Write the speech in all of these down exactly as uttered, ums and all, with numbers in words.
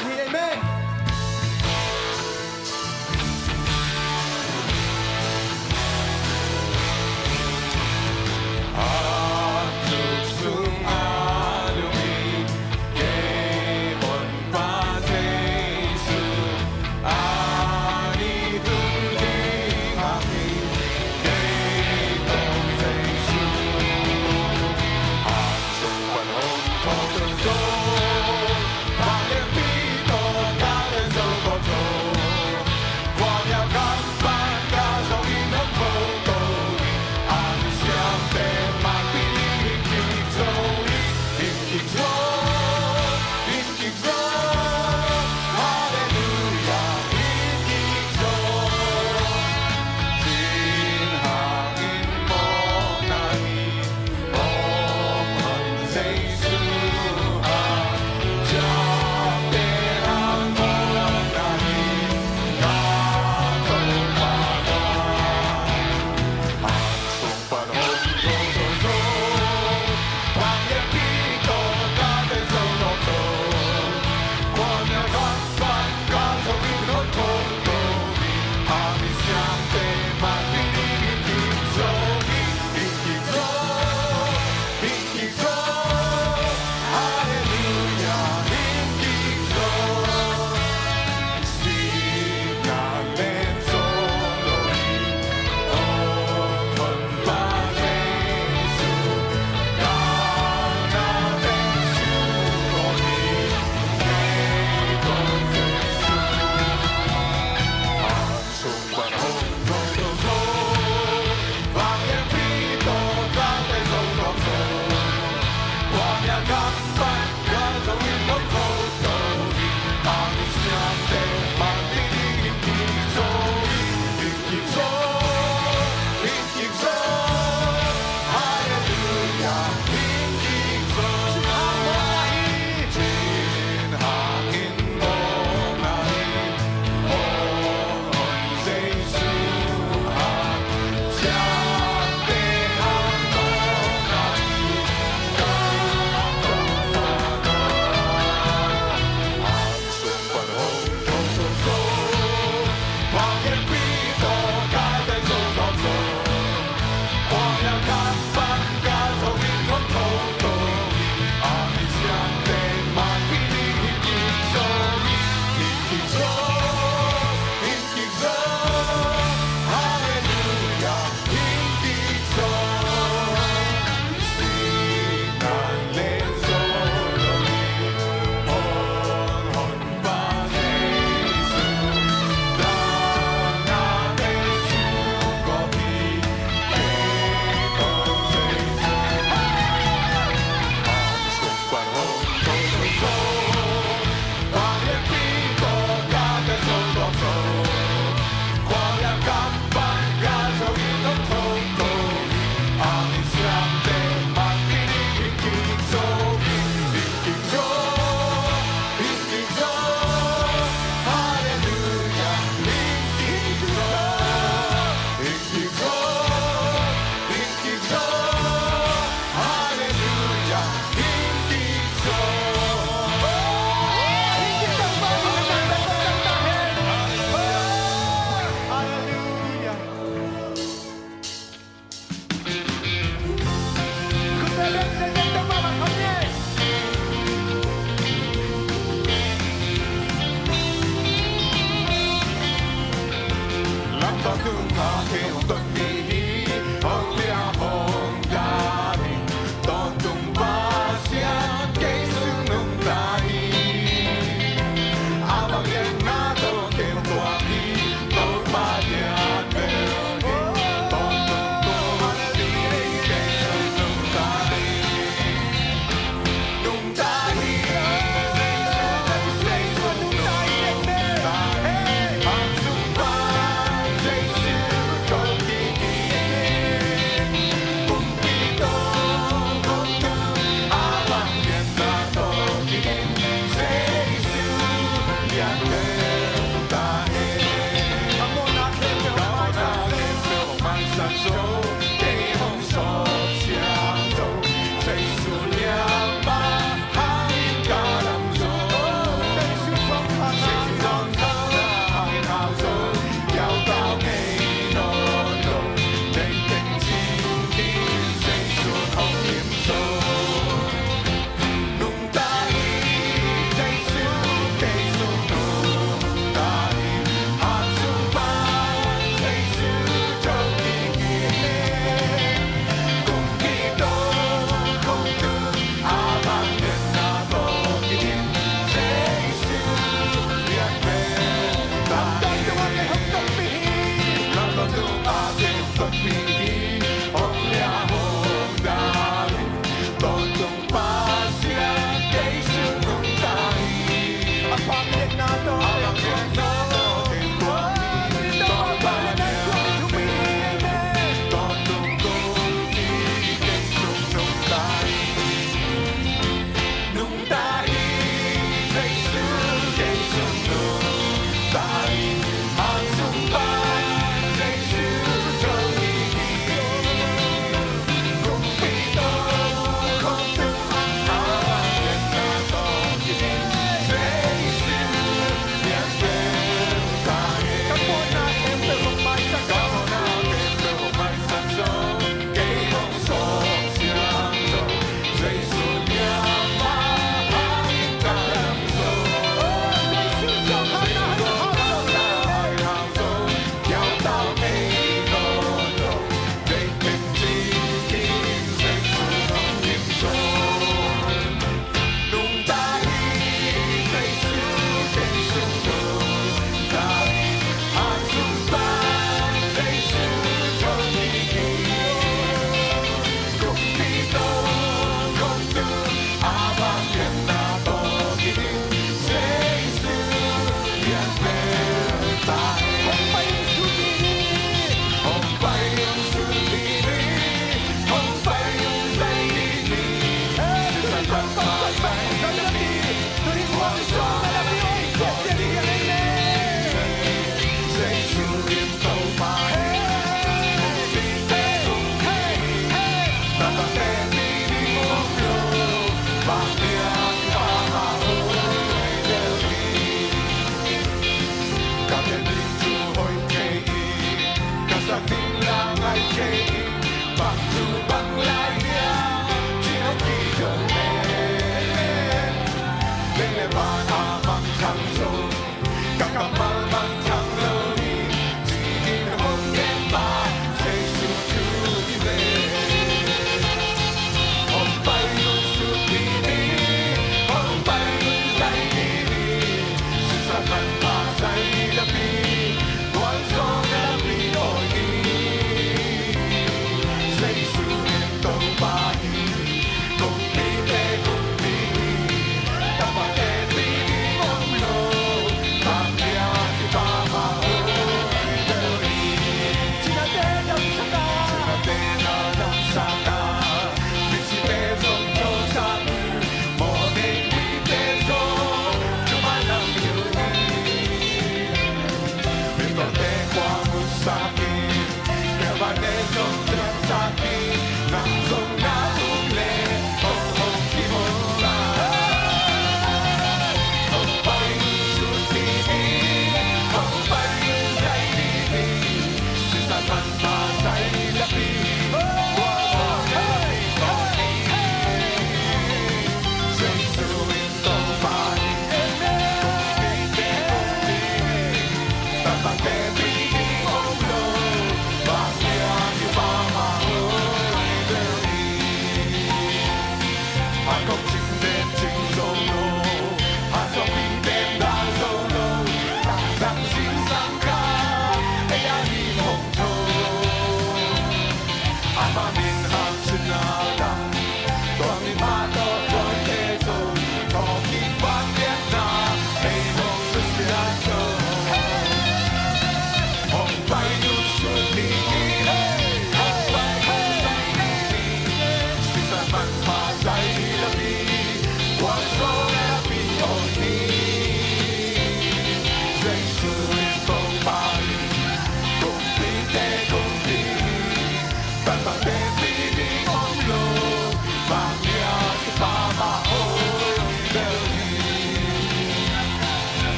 Amen.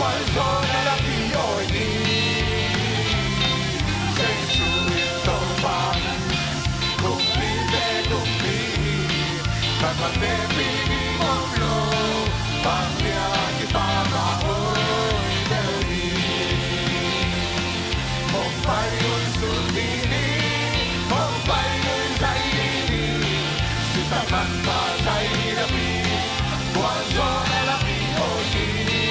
Gualzawhna lapi awi ni. Jesu in Topa hi. Kumpite kumpi hi. Bangbangte pi ding om lo. Bang lian kipan mah awi bel hi. Hong pai un sut ni ni. Hong pai un zai ni ni. Sisan manpha zai lapi. Gualzawhna lapi awi ni.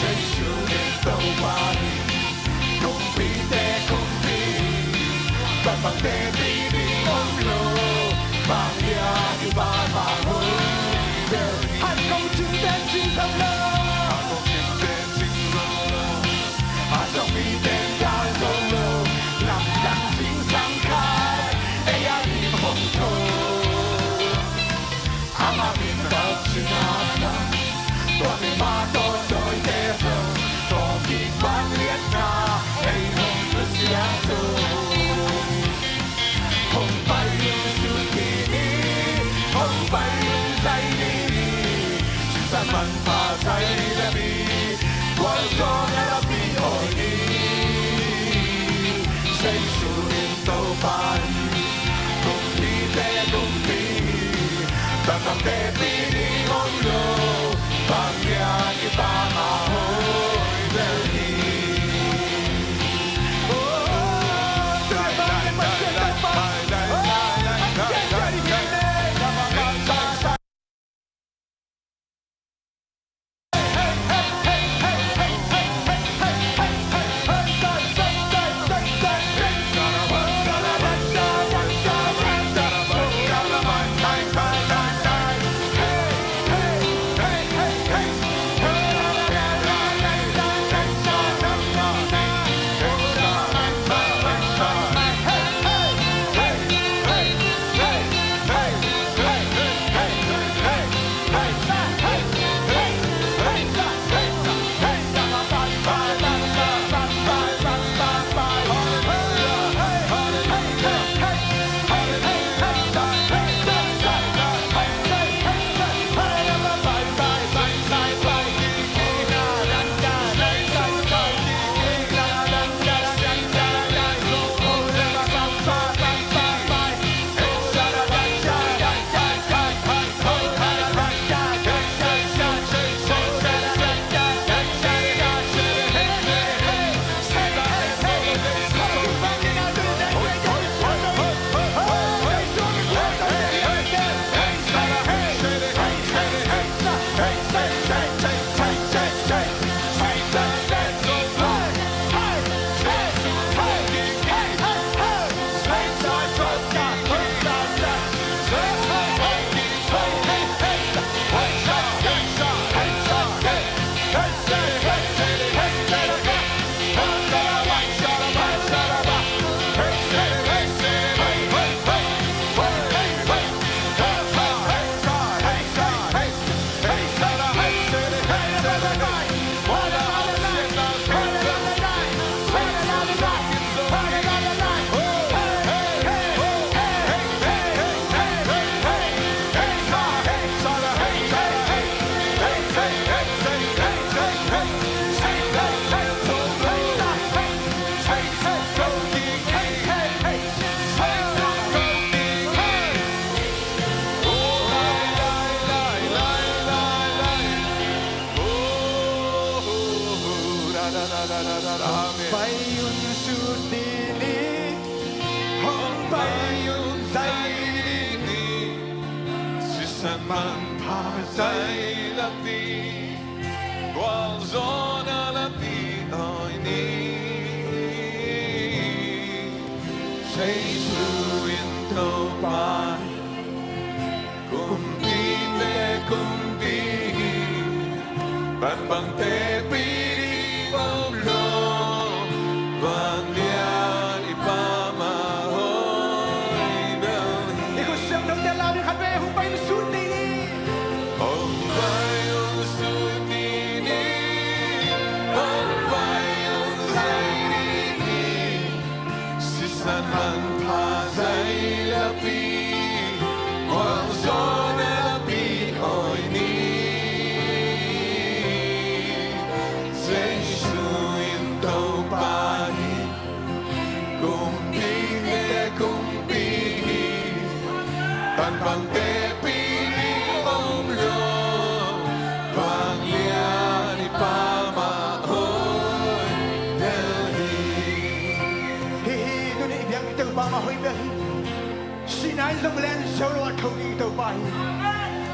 Jesu in Topa hi. Kumpite kumpi hi. Bangbangte pi ding om lo. Bang lian kipan mah awi bel hi. Han kong cingte cing tham lo. Han kong cingte cing tham lo. A sawpite gal zo lo. Lamdang singsang khat ei a ding hong tho. Ama min bang cing a tam. Tua mah tawh dawite zo. Tawm kik vangliatna ei hong nusia zo. Hong pai un sut ni ni. Hong pai un zai ni ni. Sisan manpha zai lapi. Gualzawhna lapi awi ni. Jesu in Topa hi. Kumpite kumpi hi. Bangbangte pi ding om lo. Bang lian kipan mah awi bel hi. Hong pai un sut ni ni, hong pai un zai ni ni, sisan manpha zai lapi, gualzawhna lapi awi ni. Jesu in Topa hi. Kumpite kumpi hi. Bangbangte pi ding om lo. Vanglian i Pa mah awi bel hi. I khut siangthote lau ding khat vei. Hong pai un sut ni ni. Hong pai un sut ni ni. Hong pai un zai ni ni. Sisan manpha zai lapi, gualzawhna lapi awi ni. Bang tepi ding om lo, vanglian i Pa mah hoih bel hi. Hi hi, tuni i biak i Topa mah hoih bel hi. Sihna in zong len zo lo a tho ding i Topa hi.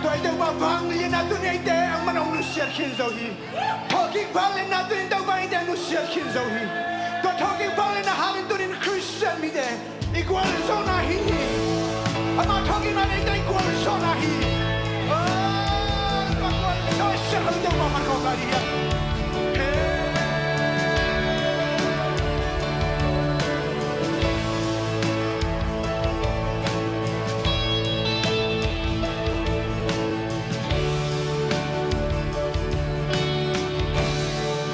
Tua i Topa vanglianna tuni eite a man hong nusiat khin zo hi. Thawhkik vanglianna tunin Topa in eite nusiat khin zo hi. Tua thawhkik vanglianna hangin tunin Khristian mite i gualzawhna hi hi. Ama thawhkikna in eite i gualzawhna hi. Oh, tua gualzawh siat lo Topa man khawm lai ding hiam? Hey.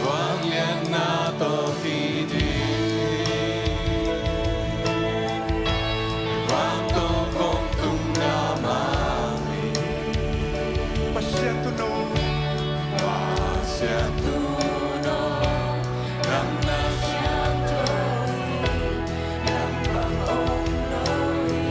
Vanglianna tawh kiding, vantawng kong tungna mah hi. Pasian tuuno, Pasian tuuno, nang na siangtho hi, nang bang om lo hi.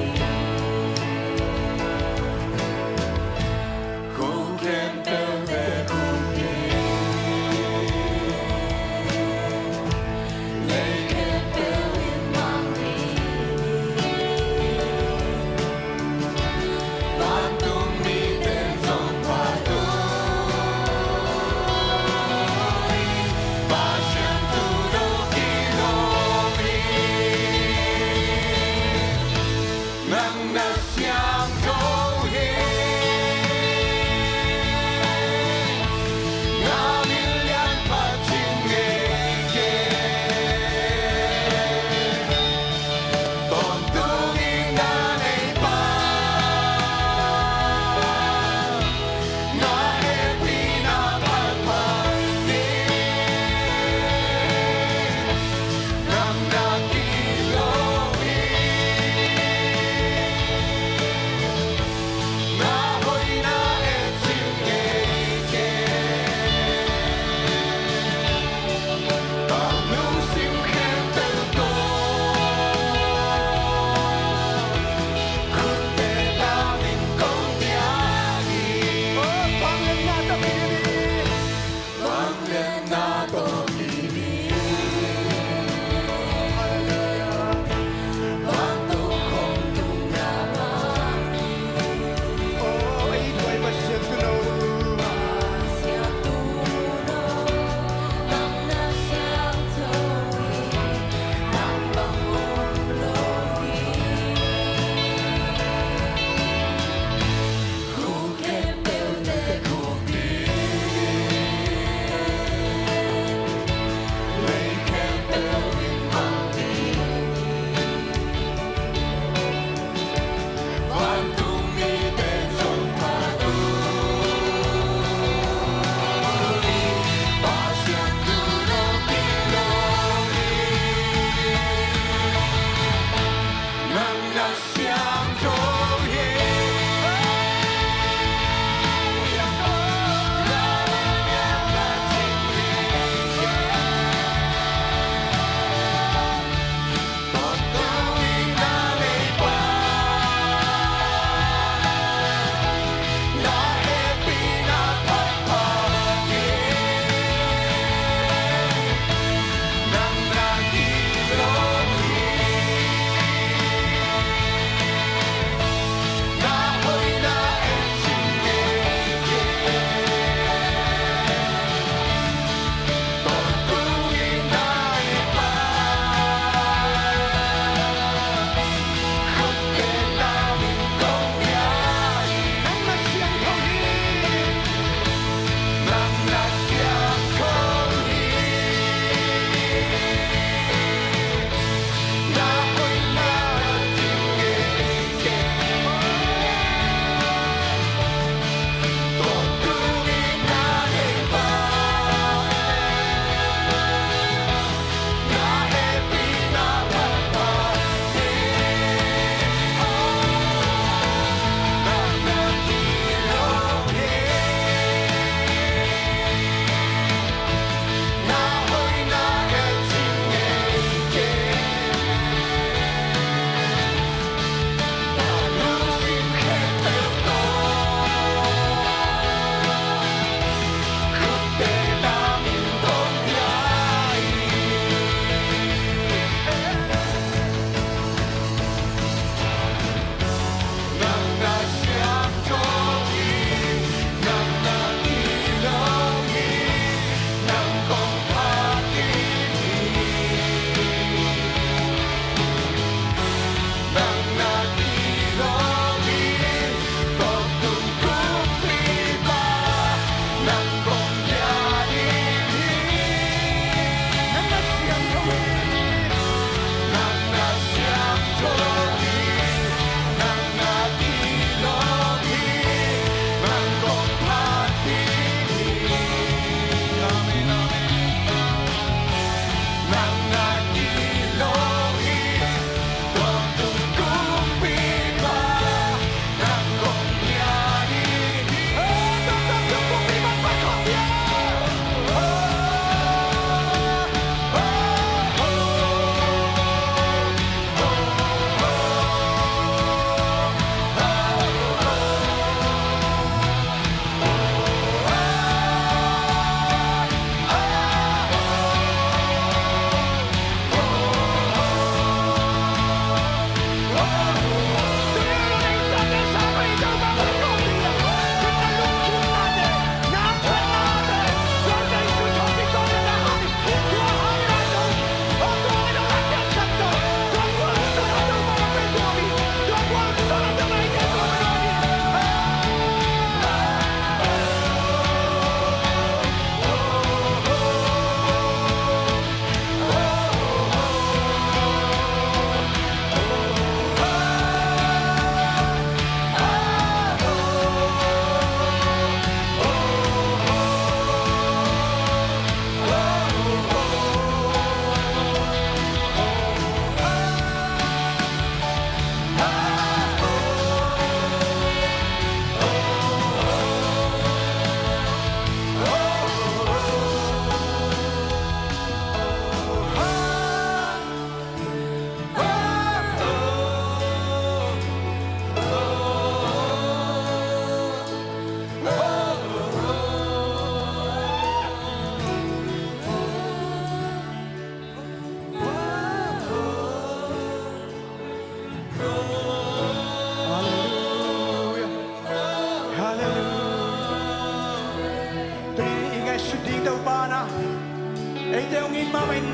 Eite hong it mahmah in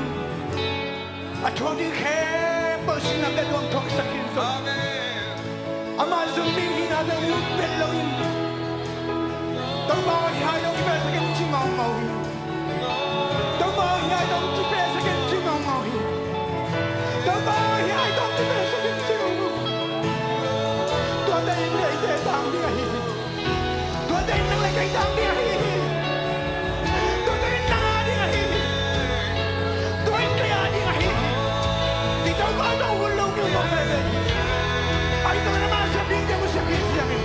a thuak ding khempeuh sihna bia tuang thuaksak hi zaw. Amah zong mi hihna tawh ut vet loin Topa aw, hih hai dong ci pehsak in ci maungmau hi. Topa aw, hih hai dong ci pehsak in ci maungmau hi. Topa aw, hih hai dong ci pehsak in ci maungmau hi. Tua teng in eite tang ding ahi hi. Tua teng in nang le kei tang ding ahi hi. Tua teng in nang a ding ahi hi. Tua in kei a ding ahi hi. I Topa zong hun lo ngiu mawk veve hi. Ahi zongin amah sep ding teng uh sep hi siangin,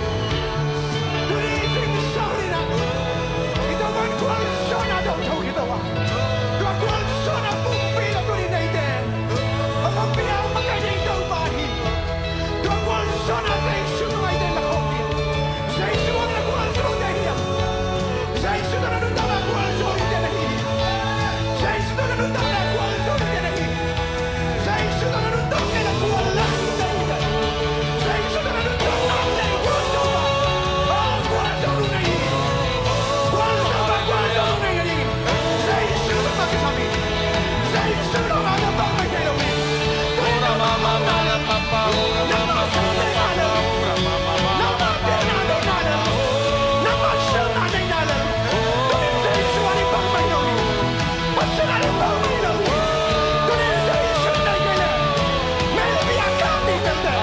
tuni zingsang in ah i Topa in gualzawhna tawh tho khit uh a, tua gualzawhna pumpi tawh tuni in eite a pumpi a makaih ding Topa hi. Tua gualzawhna Jesu tungah eite na khawm ding. Jesu hangin a gualzote hi hang. Jesu tawh na nuntakna gualzo dingte na hi hi. Jesu tawh na nuntakna gualzo dingte na hi hi. Jesu tawh na nuntak kei leh gual lak dingte hi hi. Jesu tawh na nuntak nak leh gualzo pa, ah, gualzo lum na hi hi. Gualzo pa, gualzo lum na hi hi. Jesu tawh mah kisam hi. Jesu tawh mah na bang mai thei lo hi. Tua in nangmah bang na hi na lel, nangmah sihna deihna lel, nangmah telna deihna lel, nangmah selna deihna lel, tuni in Jesu a ding bang mai lo hi. Pasian a ding bang mai lo hi. Tuni in Jesu nei kei leh mei le pi a kang ding lelte,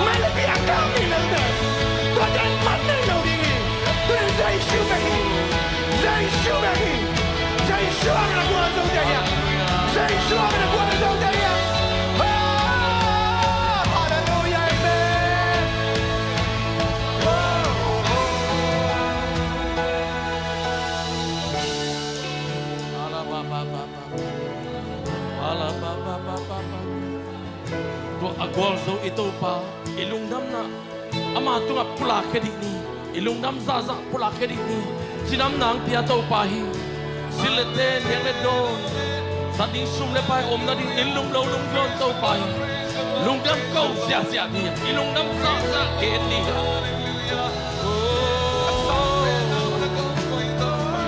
mei le pi a kang ding lelte, tuate in man nei lo ding hi. Tuni in Jesu bek hi. Jesu bek hi. Jesu hangin a gualzote hi hang. Jesu hangin a gualzote hi hang. Ah, halleluiah, amen. Tua a gualzo i Topa i lungdamna ama tungah pulak khia dih ni. I lungdam zahzah pulak khia dih ni. Cidamna hong pia Topa hi. Silh le ten, liak le dawn, zat ding sum le pai, om nading inn, lum lo lum dawn Topa hi. Lungdam ko ziahziah ni. I lungdam zahzah gen ni.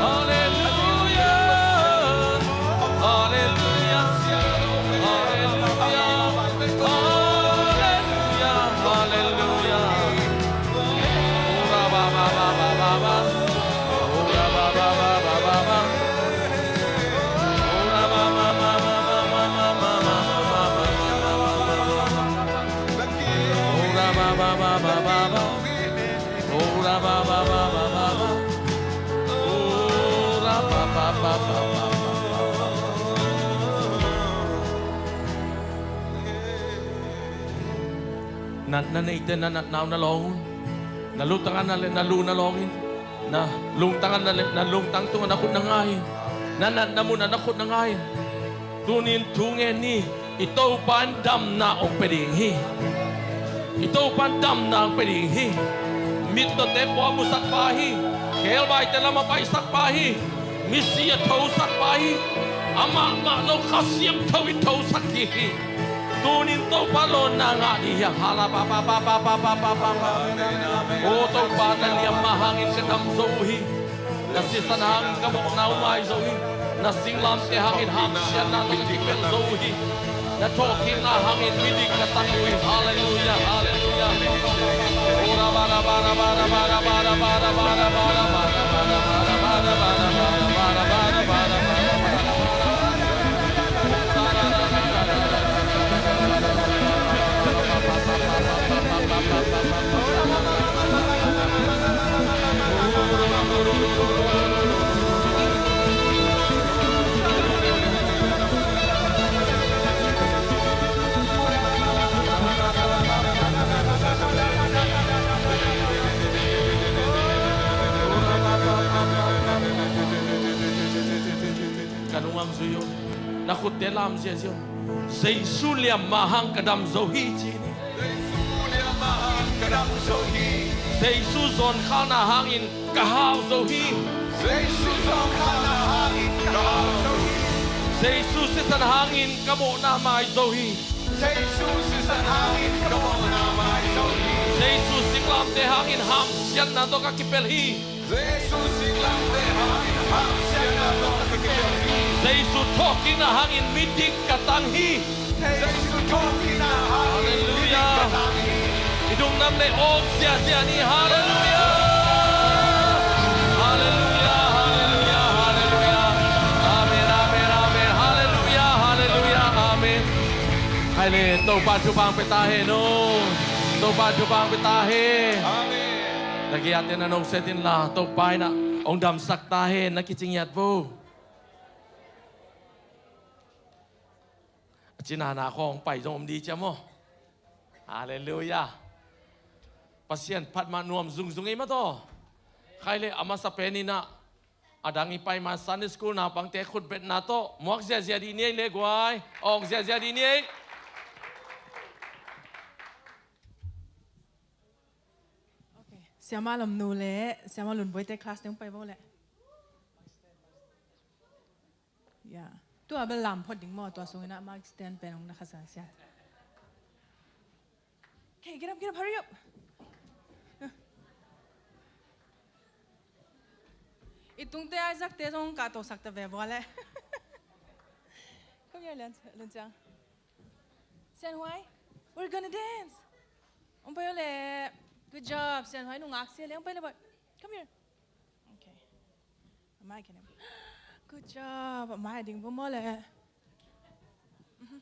Halleluiah. Halleluiah. Halleluiah. Halleluiah. Halleluiah. Ora ba ba ba ba ba ba. Ora ba ba ba ba ba ba. Ora ba ba ba ba ba ba. Ora ba ba ba ba ba ba. Ora ba ba ba ba ba ba. Ora ba ba ba ba ba ba. Natna neite na natna uh na lawng un. Na lutang a na le na lu na lawng in. Na lungtang a na le na lungtang tungah na khut na ngai in. Na natna munah na khut na ngai in. Tunin thu ngen ni. I Topa in damna hong pia ding hi. I Topa in damna hong pia ding hi. Mittawte khua musak pa hi. Khebaite lam a paisak pa hi. Misi a thosak pa hi. Amah mah zong Kha Siangtho in thosak ding hi. Tunin Topa lawnna ngah ding hi hang. Hala pa pa pa pa. O Topa, na liamma hangin ka dam zo uh hi. Na sisan hangin ka mawhna uh ngai zo hi. Na singlamteh hangin hamsiatna tawh ka kipelh zo uh hi. Na thawhkikna hangin midik ka tang uh hi. Halleluiah, halleluiah. Ka nungam zui un. Na khutte lam ziahziah un. Jesu liamma hang ka dam zo hi ci ni. Jesu liamma hang ka dam zo hi. Jesu zawnkhalna hangin ka hau zo hi. Jesu zawnkhalna hangin ka hau zo hi. Jesu sisan hangin ka mawhna mai zo hi. Jesu sisan hangin ka mawhna mai zo hi. Jesu singlamteh hangin hamsiatna tawh ka kipelh hi. Jesu singlamteh hangin hamsiatna tawh ka kipelh Kina hangin midik ka tang hi. Jesu thawhkikna hangin midik ka tang hi. Halleluiah. I dungdam le awk ziazia ni. Halleluiah. Halleluiah, halleluiah, halleluiah. Amen, amen, amen. Halleluiah, halleluiah, amen. Hai le, Topa thupha pia ta hen aw. Topa thupha pia ta hen. Amen. Na gei-a te na nong set inla, Topa in ah hong damsak ta hen, na kici ngiat vo. A cina na khawng pai zong om di cia maw? Halleluiah. Pasian phat mah nuam zungzung ei mah tawh. Khai le a masa pen in ah, a dang i pai ma Sunday school naupangte khutbetna tawh muak ziazia di ni ei le guai. Awk ziazia di ni ei. Okay. Siama Lamnu le Siama Lunboite class teng pai bo le. Ya. Tua bel lam phot ding maw, tua sungin ah mic stand pen hong na khasa sia. Okay, get up, get up, hurry up. I tungte Isaac te zong kahto sak ta ve bua le. Come here, Lian, Lian Ciang. Sian Huai, we're gonna dance. Hong pai le. Good job, Sian Huai, nungak sia le, hong pai le boy. Come here. Okay. Amai kene. Good job. Amai ding bo mo le. Mhm.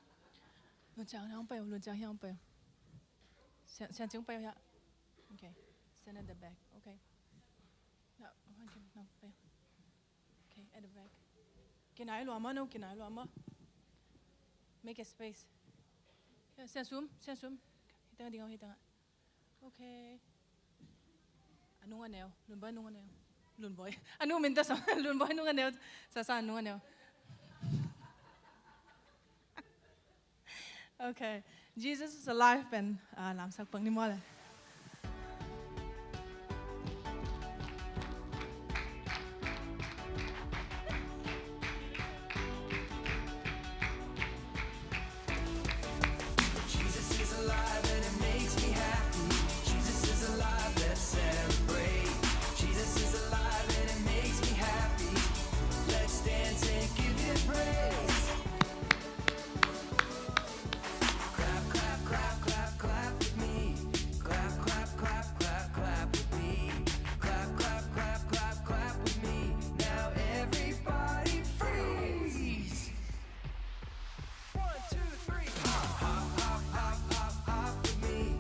Lun Ciang hong pai, Lun Ciang hong pai. Sian, Sian Ciang pai ya. Okay. Stand at the back. Okay. Ya, amai kene, no, pai. Okay, at the back. Kinai lua mo, no, kinai lua mo. Make a space. Ya, Sian Sum, Sian Sum. Hitang ding, hitang. Okay. A nung a neu, Lunboi a nung a neu. Lunboi. A nu min ta sa, Lunboi nung a neu. Sa sa a nung a neu. Okay. Jesus is alive pen, ah, lamsak pak ni maw le. Jesus is alive and it makes me happy. Jesus is alive, let's celebrate. Jesus is alive and it makes me happy. Let's dance and give him praise. Clap, clap, clap, clap, clap with me. Clap, clap, clap, clap, clap with me. Clap, clap, clap, clap, clap with me. Now everybody freeze. One, two, three, hop, hop, hop, hop, hop, hop with me.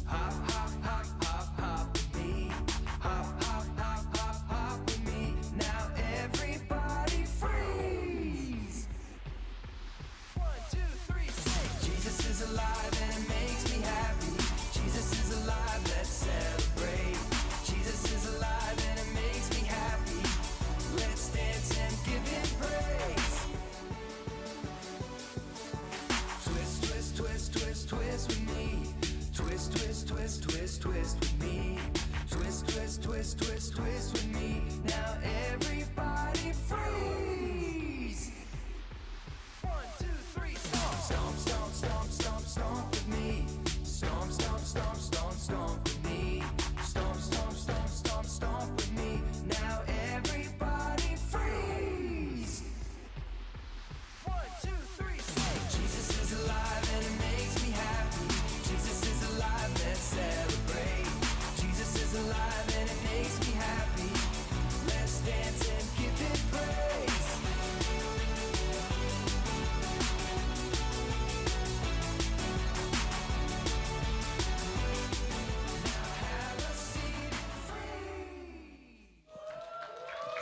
Hop, hop, hop, hop, hop with me. Hop, hop, hop, hop, hop with me. Now everybody freeze. One, two, three, sing. Jesus is alive and it makes me happy. Jesus is alive, let's celebrate. Jesus is alive and it makes me happy. Let's dance and give him praise. Twist, twist, twist, twist, twist with me. Twist, twist, twist, twist, twist with me. Twist, twist, twist, twist, twist with me. Now everybody freeze. One, two, three, stomp. Stomp, stomp, stomp, stomp, stomp with me. Stomp, stomp, stomp, stomp, stomp with me. Stomp, stomp, stomp, stomp, stomp with me. Now everybody freeze. One, two, three, sing. Jesus is alive and it makes me happy. Jesus is alive, let's celebrate. Jesus is alive and it makes me happy. Let's dance and give him praise. Now have a seat and free.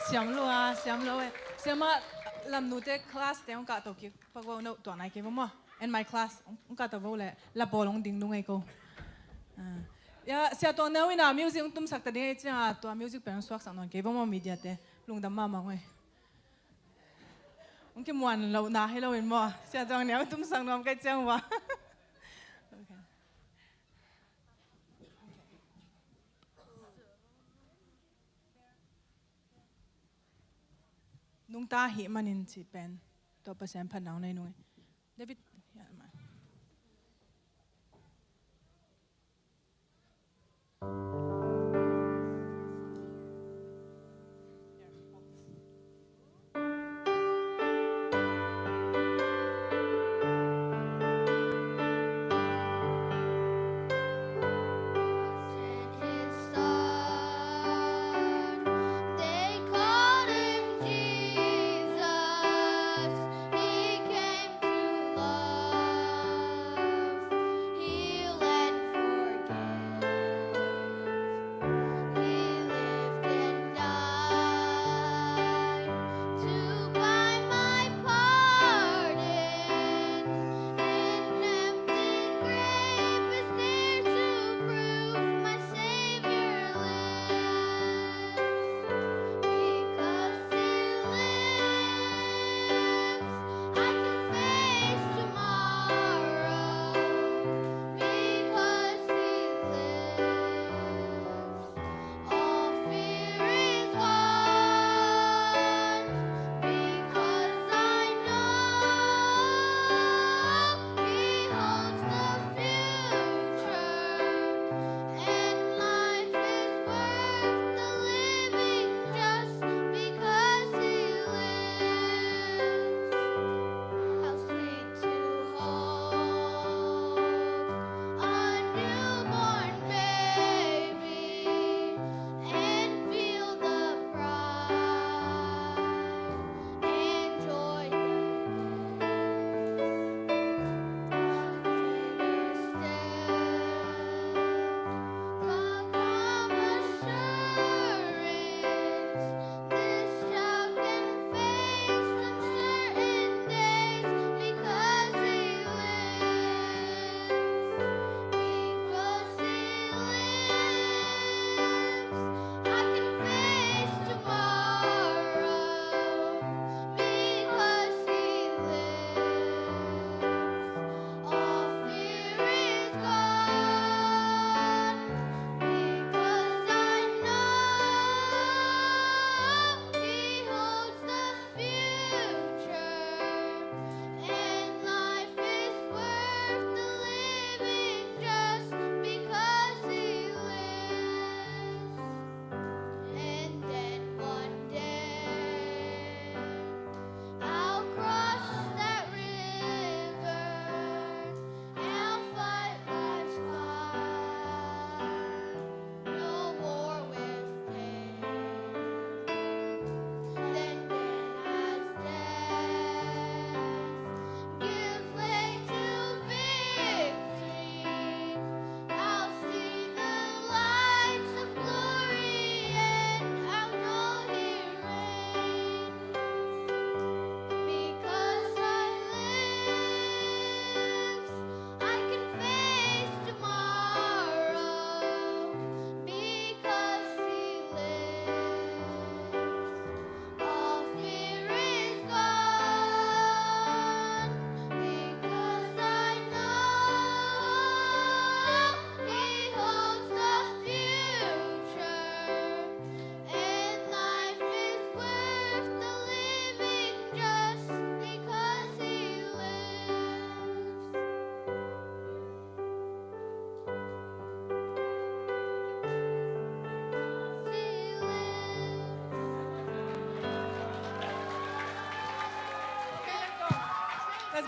Siam lo a, siam lo e. Siama Lamnu te class te hong kahto kik pak vo no, tua nai kei vo maw. And my class, hong kahto vo le, la pawl hong ding nung ei ko. Ah. Ya, Sia Tuang Neu in a music hong tumsak ta ding ei ciang a, tua music pen hong suaksak nawn kei vo maw, media te. Lungdam mahmah ung ei. Hong kimuan lo na hi lo in maw. Sia Tuang Neu tumsak nuam kei ciang ua. Okay. Nungta ahih manin cih pen, tua Pasian phatna hong nei nung e. David, ya, ma.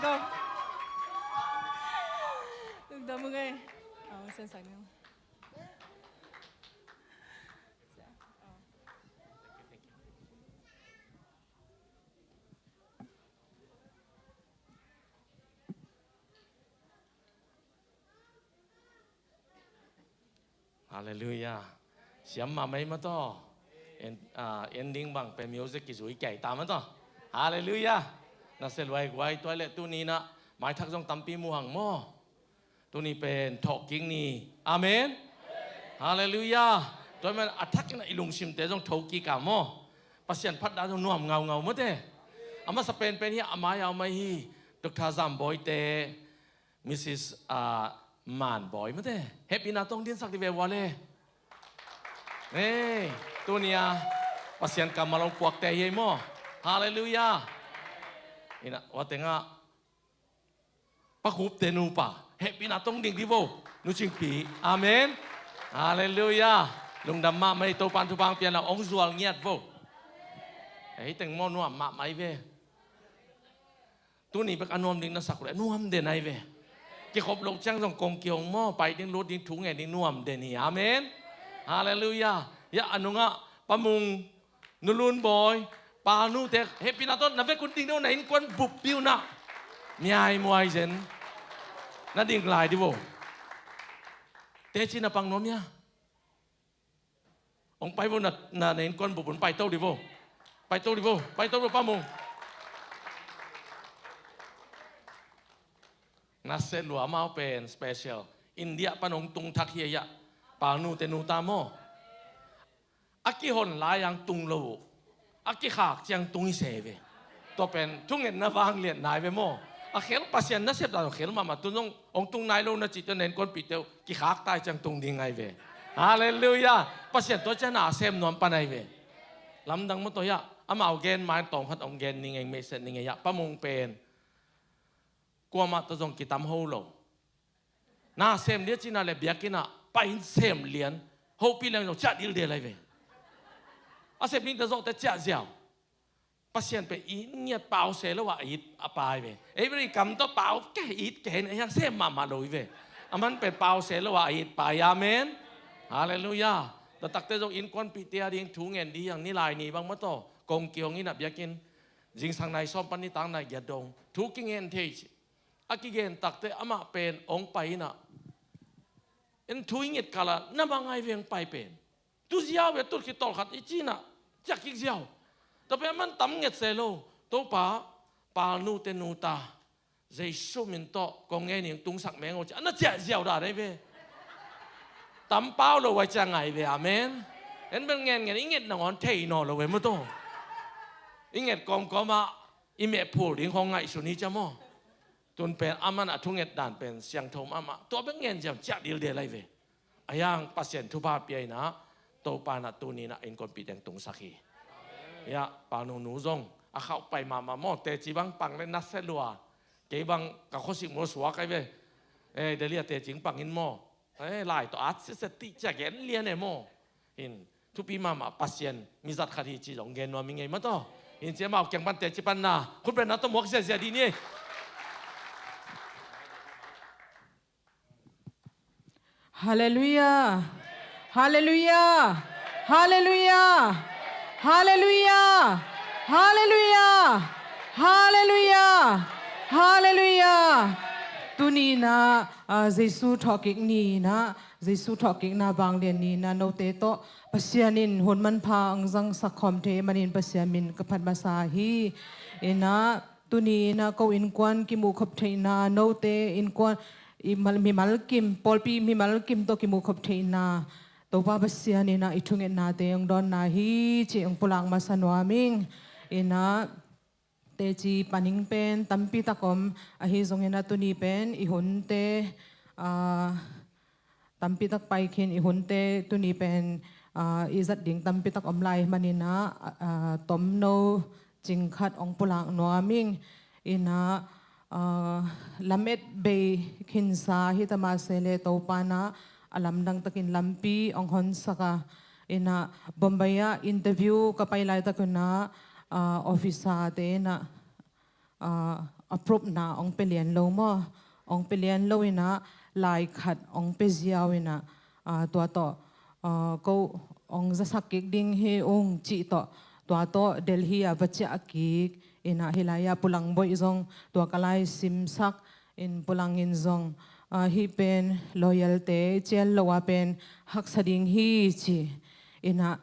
Go. Lungdam ung ei. Aw, siansak ni. Halleluiah. Siam mahmah ei mah tawh. En, ah, ending bang pen music kizui kei ta mah tawh. Halleluiah. Nasia lua ei guai, tua leh tuni-in ah maithak zong tampi mu hang maw. Tuni pen thawhkik ni. Amen. Halleluiah. Tua ahih manin a thakin ah i lungsimte zong thokik a maw. Pasian phatna zong nuam ngaungau mawte. A masa penpen hi a, a mai a om ahi Doctor Zambawite, Missus, ah, Manbawi mawte. Hehpihna tawh hong dinsak dih ve ua le. Ei, tuni-a Pasian kammal hong puakte hi ei maw. Halleluiah. Ina, ua tengah Pa Khupte nupa, hehpihna tawh hong ding dih vo. Nu Cingpi. Amen. Halleluiah. Lungdam mahmah ei, Topa'n thupha hong pia in ah hong zual ngiat vo. Ei teng maw nuam mahmah ei ve. Tuni bek a nuam ding na sak leh nuam den ahi ve. Kikhop loh ciang zong kong kihong maw, pai ding lut ding thu ngen ding nuam den hi. Amen. Halleluiah. Hiah a nungah Pa Mung, Nu Lun Bawi, Pa Nu te, hehpihna tawh na vekun ding deuh na innkuan buppi un ah miaimuai zen na ding lai dih vo. Teci na pang nuam hia? Hong pai vo, na, na, na innkuan bup un paito dih vo. Paito dih vo, paito dih vo Pa Mung. Nasia lua, amau pen special. India pan hong tung thak hi ei ah. Pa Nu te nu ta maw. A kihon lai-in tung lo uh. A kikhak ciang tung hi se ve. Tua pen thungetna vangliatna hi ve maw. A khel, Pasian nasep dan khel mahmah, tu zong hong tung nai lo na cih teh na innkuanpihte uh kikhak ta hi ciang tung ding ahi ve. Halleluiah. Pasian tua ciang na sem nuam pan ahi ve. Lamdang maw tua hiah. Amau gen ma-in tawm khat hong gen ning ei, message ning ei ah. Pa Mung pen kuamah tawh zong kitam ho lo. Na sem dih a cih na leh biakinn ah pai in sem lian. Hopih leng zong ciah dildel ahi ve. A sem ding teh zawhte ciah ziau. Pasian pen it ngiat, pause lo a it a Pa hi ve. Ei bel i kam tawh pau keh, it keh in ei hang sem mahmah lo hi ve. Aman pen pause lo a it Pa hi. Amen. Halleluiah. Tua takte zong innkuanpihte a ding thu ngen dih hi hang, ni lai ni bang maw tawh kong kihong in ah biakinn. Zingsang nai sawm pan nitak nai giat dong thu kingen thei ci. A kigen takte amah pen hong pai in ah, en thu i nget kal ah na bang ahi ve hong pai pen. Tu ziau ve, tut khit tawlkhat i cih in ah ciah kik ziau. Tua pen aman tam nget se lo. Topa, Pa Nu te nu ta, Jesu min tawh kong ngen ing, tungsak meng o ci a na ciah ziau dan ahi ve. Tam pau lo vai ciang ahi ve. Amen. En bel ngen ngen i nget nangawn thei nawn lo ve maw tawh. I nget kawmkawm ah i mehphul ding khawng ngaihsun hi cia maw. Tun pen aman a thunget dan pen siangtho mahmah. Tua bek ngen ziau ciah dildel ahi ve. A hiang Pasian thupha pia in ah, Topa in ah tuni in ah innkuanpih teng tungsak hi. Hiah Pa Nu nu zong a khauh pai mahmah maw, teci bang pang leh nasia lua. Kei bang ka khuasik maw suak ahi ve. Eh, Delhi ah teci pang in maw. Eh, lai tawh at siset tih cia gen lian e maw. Hin, thupi mahmah, Pasian mizat khat hi ci zong gen nuam ing ei maw tawh. Hin, cia mau kiang pan teci panna khut bengna tawh muak ziazia dih ni. Halleluiah. Halleluiah. Halleluiah. Halleluiah. Halleluiah. Halleluiah. Halleluiah. Tuni in ah, ah, Jesu thawhkik ni in ah, Jesu thawhkikna vanglian ni in ah note tawh Pasian in hun manpha hong zangsak khawm thei manin Pasian min ka phat masa hi. In ah, tuni in ah ko innkuan kimuh khop theihna, note innkuan, i mal, mimal kim, pawlpi mimal kim tawh kimuh khop theihna, Topa Pasian in ah i thungetnate hong dawnna hi cih hong pulak masa nuam ing. In ah, teci paning pen tampi tak om, ahi zongin ah tuni pen i hunte, ah, tampi tak pai khin, i hunte tuni pen, ah, i zat ding tampi tak om lai manin ah, ah, tomno cing khat hong pulak nuam ing. In ah, ah, lamet bei khinsa hi ta mah se leh Topa in ah a lamdang takin lampi hong honsak a. In ah Bombay ah interview ka pai laitak un ah, ah, officer te in ah ah, approve na hong pia lian lo maw. Hong pia lian lo in ah, lai khat hong pia ziau in ah, ah, tua tawh, ah, ko hong zasak kik ding hi ung cih tawh, tua tawh Delhi ah va ciah kik in ah, hih lai-ah Pu Lang Boih zong tua ka lai simsak in, Pu Lang in zong, ah, hih pen loyal-te cial lo ah pen haksa ding hi ci in ah,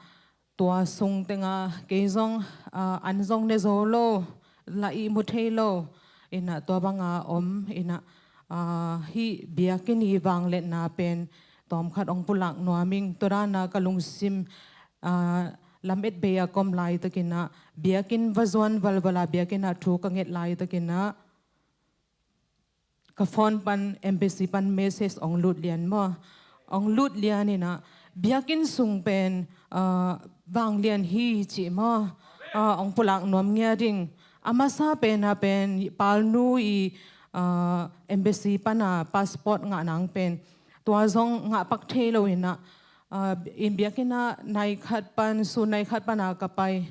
tua sung tengah kei zong, ah, an zong ne zo lo, la ihmu thei lo in ah, tua banga om in ah, ah, hih biakinn i vangliatna pen tawmkhat hong pulak nuam ing. Tua dan ah ka lungsim, ah, Lamet Bay ah ka om laitakin ah, biakinn va zuan valval a, biakinn ah thu ka nget laitakin ah, ka phone pan embassy pan message hong lut lian maw. Hong lut lian in ah, biakinn sung pen, ah, vanglian hi ci maw. Ah, hong pulak nuam ngiat ing. A masa pen ah pen, palnu i, ah, embassy pan ah passport ngah nang pen, tua zong ngah pak thei lo in ah, ah, in biakinn ah nai khat pan, sun nai khat pan ah ka pai.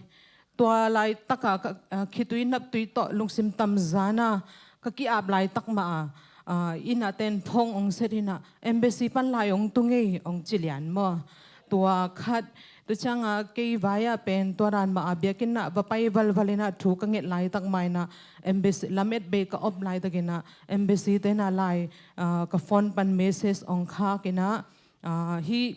Tua laitak ah ka, ah, khitui naptui tawh lungsim tamza in ah ka ki-ap laitak mah ah, ah, inn ah ten phone hong set in ah, embassy pan lai hong tung ei hong ci lian maw. Tua khat, tua ciang ah kei vai ah pen tua dan mah ah biakinn ah va pai valval in ah thu ka nget laitak mah in ah, embassy, Lamet Bay ka om laitakin ah, embassy-te in ah lai, ah, ka phone pan message hong khak in ah, ah, hih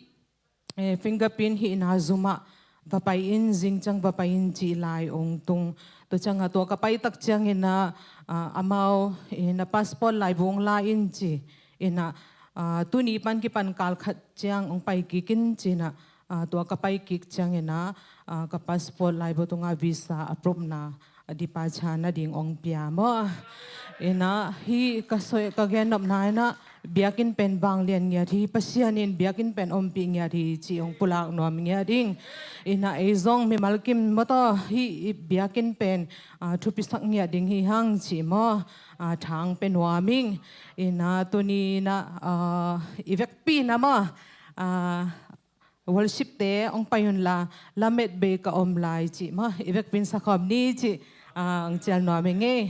eh, fingerprint hihna zum ah va pai in, zing ciang va pai in ci lai hong tung. Tua ciang ah tua ka pai tak ciangin ah, ah, amau, eh, na passport laibu hong la in ci in ah, ah, tuni pan kipan kal khat ciang hong pai kik in ci in ah, ah, tua ka pai kik ciangin ah, ah, ka passport laibu tungah visa approve na, a departure nading hong pia maw. In ah hih ka soi, ka gennopna in ah, biakinn pen vanglian ngiat hi, Pasian in biakinn pen ompih ngiat hi ci hong pulak nuam ngiat ing. In ah ei zong mimal kim maw tawh, hih biakinn pen, ah, thupisak ngiat ding hi hang ci maw, ah, thang pe nuam ing. In ah tuni in ah, ah, i vekpi in ah maw, ah, worship-te hong pai unla, Lamet Bay ka om lai ci maw, i vekpi in sakhawm ni ci, ah, hong cial nuam ing ei.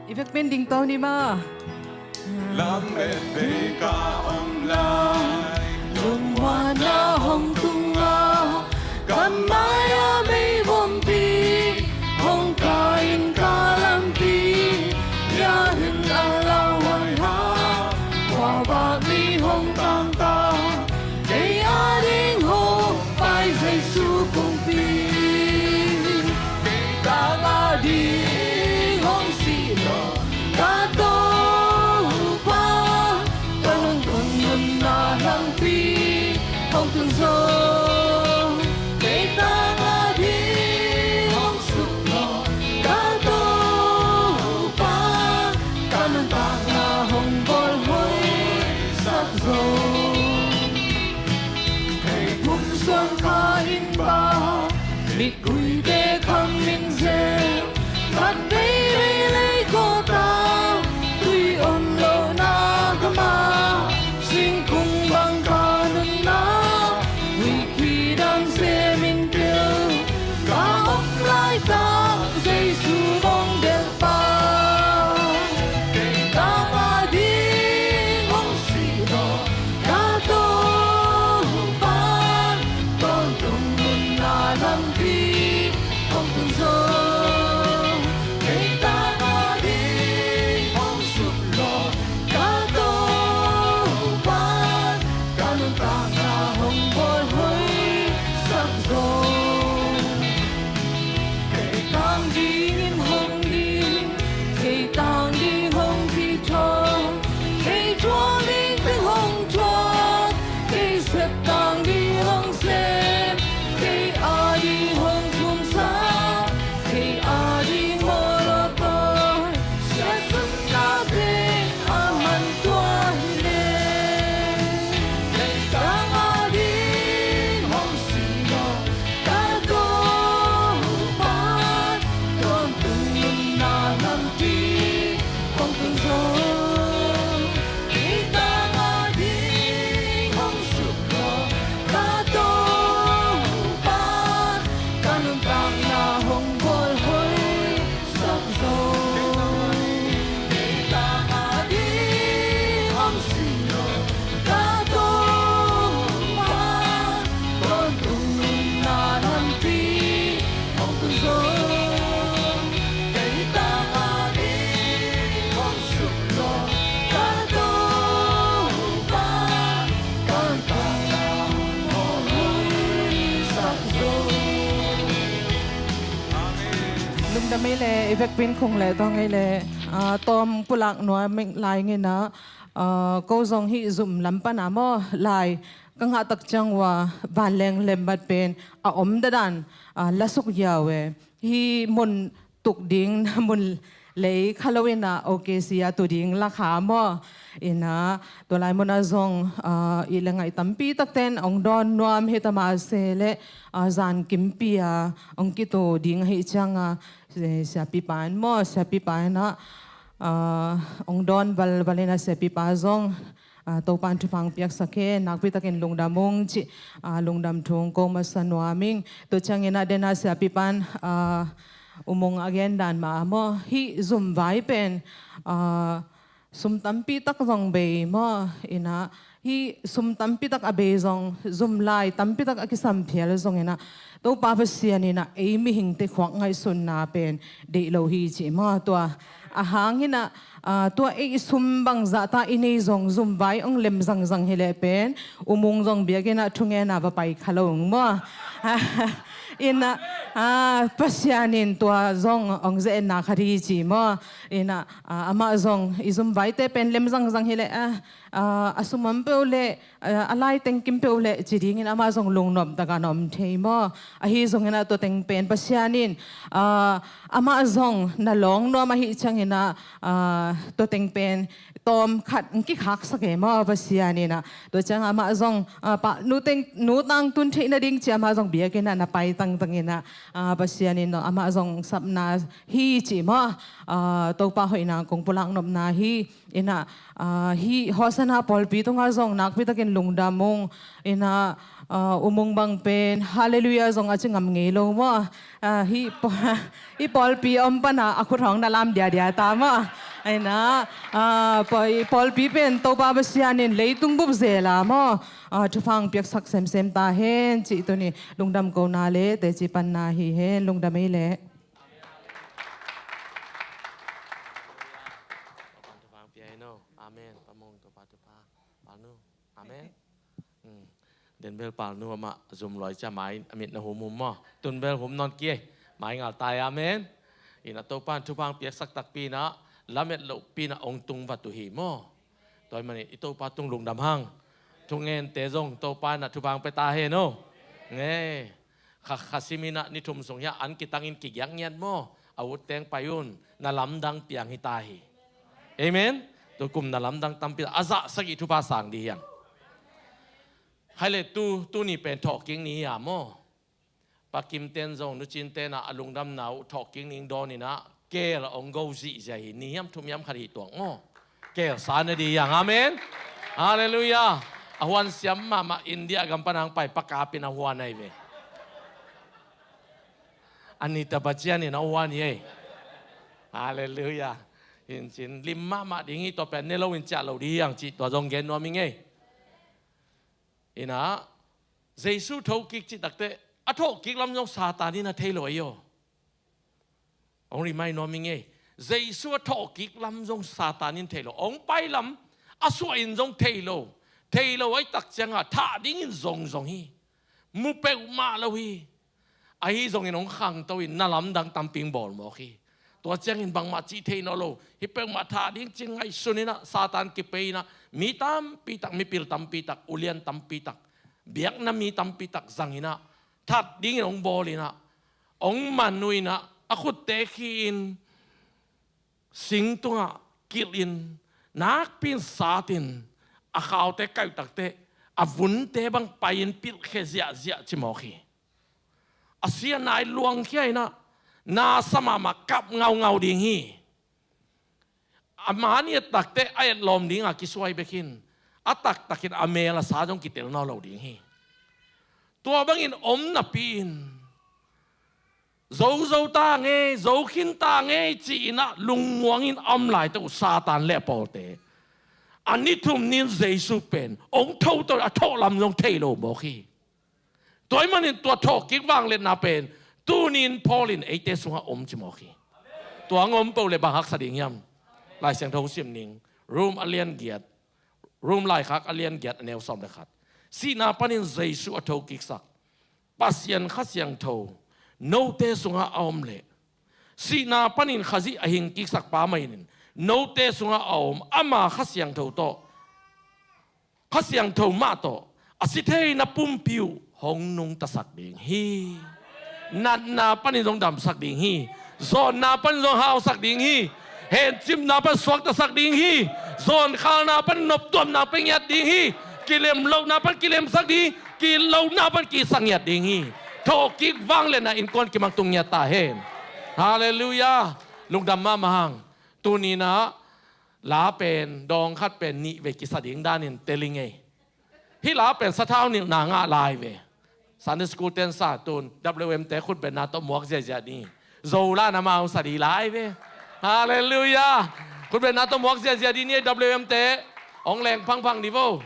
I vekpi in ding to ni maw. Lamet Bay ka om lai, lungmuanna hong tung a, ka mai-ah meivompi hong kai in ka lampi, ya hun a lauhuai ha, khuavak mi hong tangtak, kei ading hong pai Jesu kumpi. Kei tang ading hong sih lo ka Topa, tangtun nunna lampi hong tun zo. Kei tang ading hong suk lo ka Topa, ka nuntakna hong bawlhoihsak zo. Kei pumsuang ka innpa, miguite kham in zel, khat veivei leikawta, tui om lohna gamah, singkung bang ka nunna, huihpi dang sem in tel, ka om laitak Jesu hong delhpa. Kei tang ading hong sih lo ka Topa, tawntung nunna lampi Mei le i vekpin khung le tawng ei le, ah, tawm pulak nuam lai ngina, ah, ko zong hih zum lam pana maw lai ka ngah tak ciang ua vanleng lemmat pen a om dadan, ah, lasuk yau e. Hih mun tuk ding na mun lei kha lo ina, okay, sia tu ding la kha maw. Ina, tua lai muna zong, ah, i le ngai tampi takten ong dawn nuam hi ta mah se le, ah, zan kimpi a ong kitu ding ahi cianga, eh, siapipa in maw, siapipa ina, ah, ong dawn valval ina siapipa zong, ah, Topan thupha piaksak hen, nakpi takin lungdam ung ci, ah, lungdam thu ong ko masa nuam ing. Tua ciangina dena siapipan, ah, umung a gen dan mah a maw, hih zum vai pen, ah, sum tampi tak zong bei maw, ina, hih sum tampi tak a bei zong, zum lai tampi tak a kisam phial zong ina, Topa Pasian ina ei mihingte khuak ngaihsutna pen deih lo hi ci maw. Tua a hang ina, ah, tua ei sum bangzah ta i nei zong zum vai ong lem zangzang hi leh pen umung zong biakinn ah thungena va pai kha lo ung maw. Ina, ah, Pasian in tua zong ong ze-etna khat hi ci maw. Ina, ah, amah zong i zum vaite pen lem zangzang hi leh, ah, ah, a sum om peuh leh, ah, a lai teng kim peuh leh ci dingin amah zong lungnop taka na om thei maw. Ahi zongina tua teng pen Pasian in, ah, amah zong na lawng nuam ahi ciangina, ah, tua teng pen tawm khat ong kikhaksak e maw Pasian ina. Tua ciang amah zong, ah, pa, nu teng, nu tangtun theih nading ci amah zong biakinn ah na pai tangtang ina, ah, Pasian in amah zong sapna hi ci maw, ah, Topa hoihna kong pulak nopna hi. Ina, ah, hih Hosanna pawlpi tungah zong nakpi takin lungdam ung. Ina, ah, umung bang pen Hallelujah zong a ci ngam ngei lo maw. Ah, hih paw-, hih pawlpi om pana a khut hong na lam diadia ta maw. Ina, ah, paw-, hih pawlpi pen Topa Pasian in leitung bup zela maw, ah, thupha piaksak semsem ta hen ci tuni lungdam kona le teci panna hi hen. Lungdam ei le. Topan thupha pia hen aw. Amen. Pamung Topa thupha. Palnu. Amen. Hmm. Denbel palnu amah zum loi cia mai a mit na humhum maw. Tunbel hum nawn kei. Mai ngal tai, amen. Ina Topan thupha piaksak takpi ina, lamet lohpi ina ong tung vat uh hi maw. Tua ahih manin i Topa tung lungdam hang. Thungente zong Topa ina thupha pia ta hen aw. Nge. Kha, kha sim ina ni thum sung hiah an kitangin kigiak ngiat maw. A utteng pai un, na lamdang piang hi ta hi. Amen. Tukum na lamdang tampi a zah sagih thupha sang dih hiang. Hai le tu, tuni pen thawhkik ni hi a maw. Pa Kim ten zong Nu Cin ten a lungdamna uh thawhkik ning dawn ina keel a ong go zihziah hi, ni hiam thum hiam khat hi tuak maw. Keel sa na dih hiang, amen. Hallelujah. A huan siam mahmah India gam pan hong pai Pa Kap in a huan ahi ve. Amitabh Bachchan in a huan hi ei. Hallelujah. Hin cin lim mahmah ding hi, tua pen ne lo in ciah lo dih hiang cih tua zong gen nuam ing ei. Ina, Jesu thokik cih takteh a thawhkik lam zong Satan in a thei lo ei aw. Ong rimai nuam ing ei. Jesu a thawhkik lam zong Satan in thei lo. Ong pai lam a suah in zong thei lo. Thei lo ahih tak cianga thah dingin zongzong hi. Mu peuhmah lo hi. Ahi zongin ong khangto in na lamdang tampi ong bawl mawk hi. Tua ciangin bangmah cih thei nawn lo. Hih peuhmah thah ding ci ngaihsun ina Satan kipei ina mi tampi tak, mipil tampi tak, ulian tampi tak, biakna mi tampi tak zang ina that dingin ong bawl ina, ong man uh ina, a khutte khi in, sing tungah kilh in, nakpi in sat in, a khaute kaih takteh a vunte bang pai in pilhkhia ziahziah ci mawk hi. A siatna i luangkhia ina, na sa mahmah kap ngaungau ding hi. A mani a takteh a etlawm dinga kisuai bek in, a taktakin a mel a sa zong kitel nawn lo ding hi. Tua bangin om napi in, zo zo ta ngei, zo khin ta ngei ci ina lungmuang in a om lai tawh Satan le a pawlte, a ni thum ni in Jesu pen ong tho tawh a thawh lam zong thei lo mawk hi. Tua ahih manin tua thawhkik vangliatna pen tuni in Paul in eite sungah om ci mawk hi. Tua ong om peuh le bang haksa ding hiam? Lai Siangtho sim ning. Rom a lian giat, Rom laikhak a lian giat a neu sawm le khat. Sihna panin Jesu a thokiksak Pasian Kha Siangtho note sungah a om leh, Sihna panin Khazih a hingkiksak pa mah in, note sungah a om ama Kha Siangtho tawh, Kha Siangtho mah tawh a si theina pumpi uh hong nungtasak ding hi. Natna panin zong damsak ding hi. Zawnna panin zong hausak ding hi. Hencipna pan suaktasak ding hi. Zawnkhalna pan noptuamna pan ngiat ding hi. Kilemlohna pan kilemsak ding hi. Kilohna pan kisak ngiat ding hi. Thawhkik vangliatna innkuan kimangtung ngiat ta hen. Halleluiah. Lungdam mahmah hang. Tuni-in ah la pen dawng khat pen nih vei kisa ding danin tel ing ei. Hih la pen sathau nilhna ngah lai ve. Sunday school ten sa tun W M te khutbetna tawh muak ziazia ding hi. Zo la na mau sa ding lai ve. Halleluiah. Khutbetna tawh muak ziazia ding hi. W M te hong leng phangphang ding vo.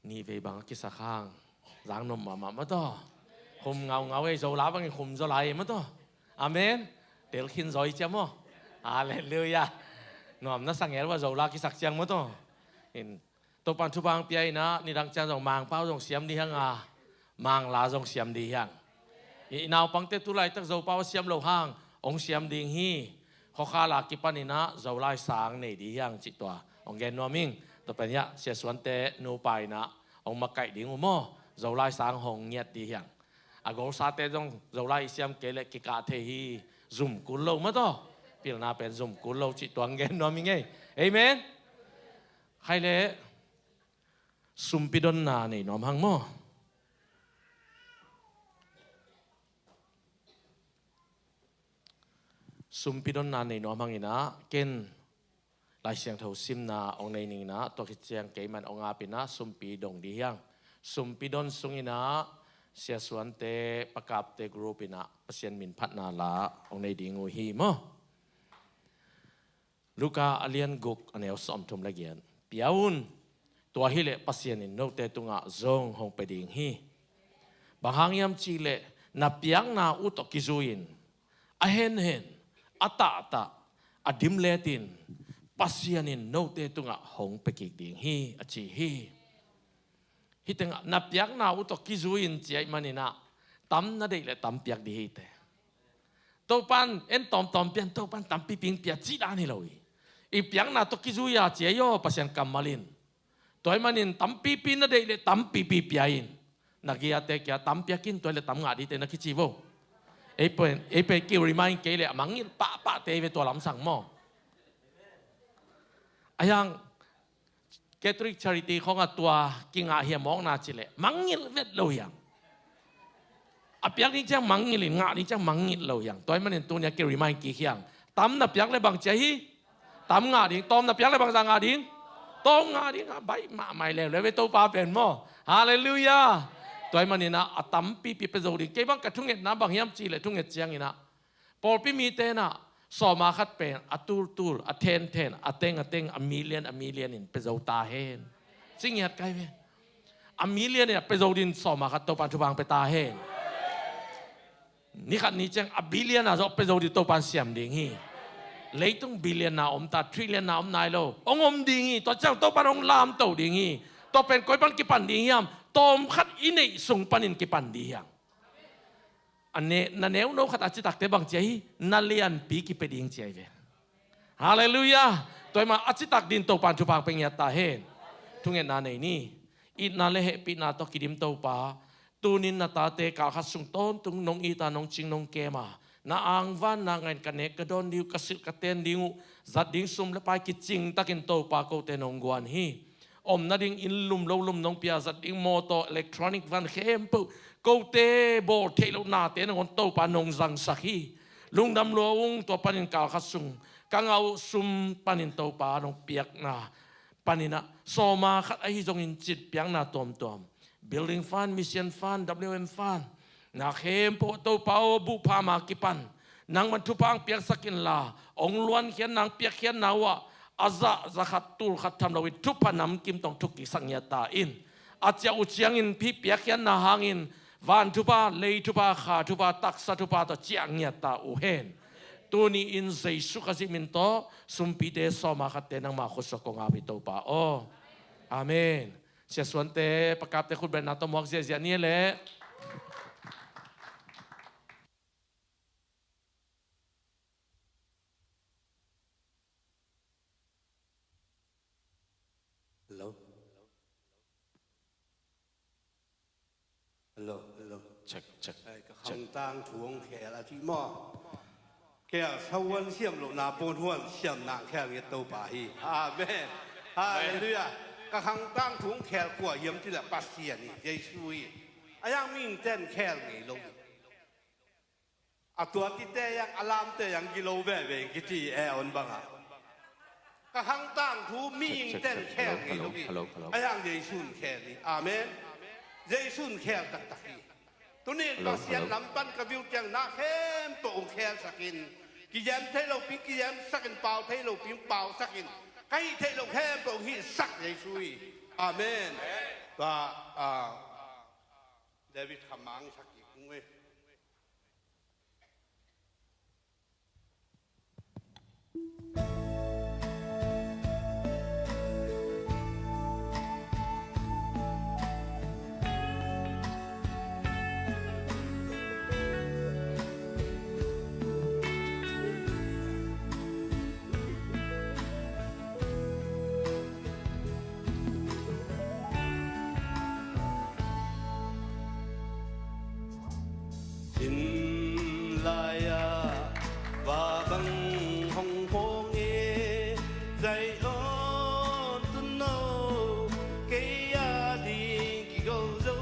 Nih vei bang a kisak hang zang nuam mahmah maw taw. Khum ngaungau ei, Zola bangin khum zaw lai ei maw taw. Amen. Tel khin zaw i cia maw. Halleluiah. Nuam na sa ngel uh a, Zola kisak ciang maw taw. In Topan thupha hong pia in ah, nidang ciang zong Mangpau zong siam ding hi hang a, Mangla zong siam ding hi hang. I naupangte tu laitak Zopau a siam loh hang hong siam ding hi. Khuakhal a kipan in ah Zolai sang nei ding hi hang cih tua hong gen nuam ing. Tua pen hiah Sia Suante nupa in ah hong makaih ding uh maw. Zolai sang hong ngiat ding hi hang. A golsate zong Zolai i siam kei leh kikah thei hi. Zum kul lo maw taw. Pilna pen zum kul lo cih tua hong gen nuam ing ei. Amen. Khai leh sumpi donna nei nuam hang maw. Sumpi donna nei nuam hang in ah, ken Lai Siangtho simna hong nei ning in ah, tua khit ciang keiman hong ap in ah sumpi dong ding hi hang. Sumpi don sung in ah Sia Suante, Pakapte group in ah Pasian min phatna la hong nei ding uh hi maw. Luka a lian guk, a neu sawmthum le giat. Pia un, tua hileh Pasian in note tungah zong hong pia ding hi. Bang hang hiam cihleh, na piakna uh tawh kizui-in a henhen, a tahtah, a dimlet in Pasian in note tungah hong pia kik ding hi, a ci hi. Hih tengah na piakna uh tawh kizui-in ci ahih manin ah, tam na deih leh tam piak ding hi teh. Topan en tawmtawm pia in, Topan tampipi in pia cih dan hi lo hi. I piakna tawh kizui a ci ahi aw, Pasian kammal in. Tua ahih manin tampipi na deih leh tampipi pia in. Na giate kia tam piak in, tua leh tam ngah ding teh na kici vo. Ei pen, ei pen ki remind kei leh a mangngilh pahpahte hi ve tua lamsang maw. A hiang Catholic Charity khawng a tua kingah hiam mawkna ci leh mangngilh vet lo hiang. A piak ding ciang mangngilh in, ngah ding ciang mangngilh lo hiang. Tua ahih manin tuni a ki remind kik hiang. Tam na piak leh bang ci ahi? Tam ngah ding. Tawm na piak leh bangzah ngah ding? Tawm ngah ding. A baih mahmah hi leuleu ve Topa pen maw. Halleluiah. Tua ahih manin ah a tampipi pia zo ding. Kei bang ka thungetna bang hiam cihleh, thunget ciangin ah pawlpi mite in ah sawma khat pen a tultul, a thenthen, a teng a teng, a million a million in pia zo ta hen. Ci ngiat ka hi ve. A million in a pia zo ding sawma khat Topan thupha hong pia ta hen. Ni khat ni ciang a billion a zong pia zo ding Topan siam ding hi. Leitung billion a om ta, trillion a om nai lo. Hong om ding hi. Tua ciang Topan hong lamto ding hi. Tua pen koi pan kipan ding hiam? Tawm khat i neih sung panin kipan ding hiam? A ne-, na neuno khat a citakte bang ci ahi? Na lianpi kipia ding ci ahi ve. Halleluiah. Tua ahih manin a citak ding Topan thupha hong pia ngiat ta hen. Thungetna nei ni. Itna le hehpihna tawh kidim Topa, tunin na tate kal khat sung tawntung nong it a, nong cing nong kem a, na angvanna ngahin ka nek ka dawn ding uh, ka silh ka ten ding uh, zat ding sum le pai kicing takin Topa kote nong guan hi. Om nading inn lum lo lum nong pia, zat ding mawtaw, electronic van khempeuh, kote bawl theih loh nate nangawn Topa nong zangsak hi. Lungdam lua ung. Tua panin kal khat sung ka ngah uh sum panin Topa nong piakna panin ah sawma khat ahi zongin cit piakna tuamtuam, building fund, mission fund, W M fund, na khempeuh Topa aw, buhpha ma kipan nangman thupha hong piaksak inla, hong luankhiatna, hong piakkhiatna uh ah a zah za khat tul khat tham loin thupha namkim tawh hong thuk kiksak ngiat ta in. A ciah uh ciangin hih piakkhiatna hangin van thupha, lei thupha, kha thupha, taksa thupha tawh ciah ngiat ta uh hen. Tuni-in Jesu Khazih min tawh sumpite sawma khatte nangma khutsuah kong ap hi Topa aw. Amen. Sia Suante, Pakapte khutbetna tawh muak ziahziah ni leh. Hello. Hello, hello. Check, check, check. Ai, ka khangtang thu hong khel a ci maw. Kei a sahuan siam lohna pawn huan siamna khel ngiat Topa hi. Amen. Halleluiah. Ka khangtang thu hong khel kua hiam cih leh Pasian hi, Jesu hi. A hiang mihingte'n khel ngei lo. A tuatite hiang, a lamte hiang gilo veve kici e on bangah. Ka khangtang thu mihingte'n khel ngei lo hi. A hiang Jesu'n khel hi. Amen. Jesu'n khel taktak hi. Tuni-in Pasian lam pan ka view ciang na khempeuh hong khelsak in. Kizem thei lopi kizemsak in, pau thei lopi pau sak in. Ka hih theih loh khempeuh hong hihsak Jesu hi. Amen. Tua, ah, David kha mang sak kik ung ei. Inn lai-ah va bang hong phawng e, zai zawn tun no, kei a ding kigo zo.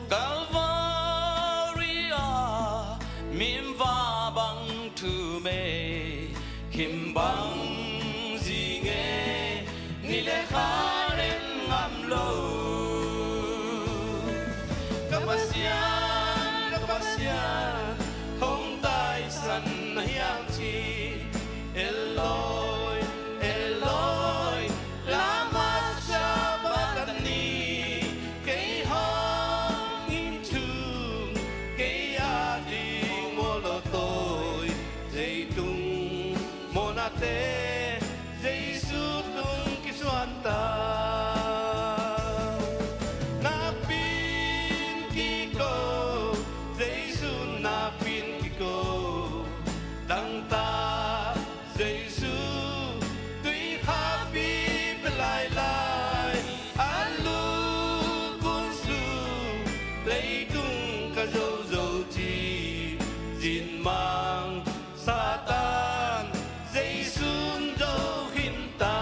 Calvary ah min va bang thum e, khim bang zing e, ni le kha rem ngam lo. Ka Pasian, ka Pasian, hong taisan na hiam ci. Eloi, Eloi, lama sabakthani. Kei hong in thung, kei a ding mawh lo toi. Zeitung mawhnate Jesu tung kisuan ta. Nakpi-in kiko, Jesu nakpi-in kiko. Dangtak Jesu tui khapi pia lailai. A lukun su leitung ka zozo ci. Zin mang Satan, Jesu in zo khin ta.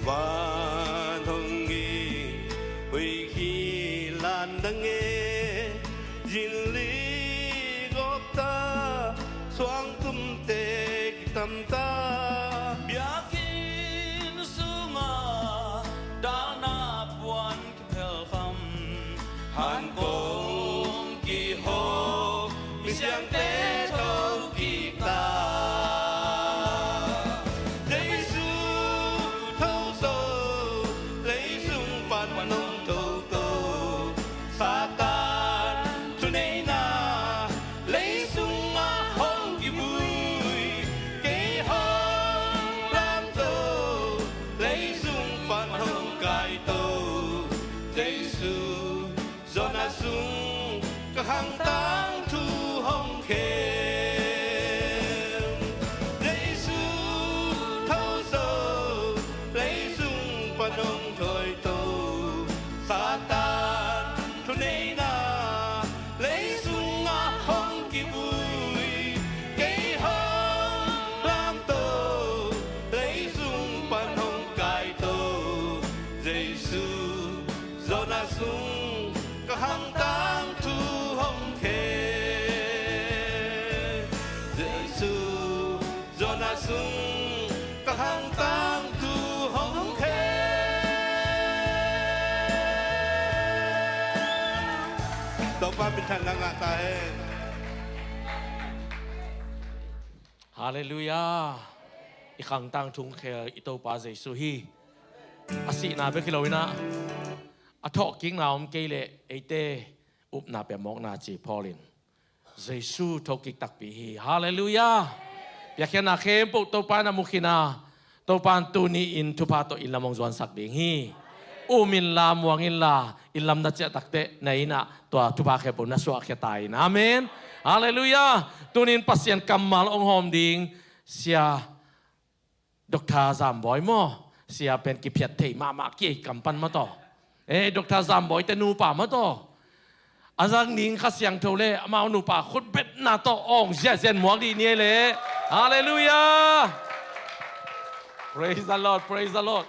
Van hong ging, huih khi lan dang e, zin li gawp ta, suangtumte kitam ta. Biakinn sungah dalna puan kiphel kham, han kong kiho, misiangte tho kik ta. Jesu tho to, leisung pan hong tho to, Satan thuneihna leisung ah hong kivui. Kei hong lamto, leisung pan hong kaito. Jesu zawhna sung ka khang tangthu hong khem. Jesu tho zo, leisung pan hong thawi to. Satan thuneihna leisung ah hong kivui. Kei hong lamto, leisung pan hong kaito. Jesu zawhna sung ka khang tangthu hong khem. Jesu zawhna sung ka khang tangthu hong khem. Topa minthanna ngah ta hen. Halleluiah. I khang tangthu hong khem i Topa Jesu hi. A sihna bek hi lo in ah, a thawhkikna om kei leh eite upna pia mawkna ci Paul in Jesu thokik takpi hi. Halleluiah. Piakkhiatna khempeuh Topa in a mu khin a, Topa in tuni-in thupha tawh inn lam hong zuansak ding hi. Um inla, muang inla, inn lam na ciah takteh na inn ah tua thupha khempeuh na suahkhia ta in. Amen. Halleluiah. Tuni-in Pasian kammal hong hawm ding Sia Doctor Zambawi maw? Sia pen kiphiat thei mahmah, kiei kam pan maw taw? Eh, Doctor Zambawi te nupa maw taw? A zang ning Kha Siangtho le amau nupa khutbetna tawh awng ziahziah muak dih ni ei le. Halleluiah. Praise the Lord, praise the Lord.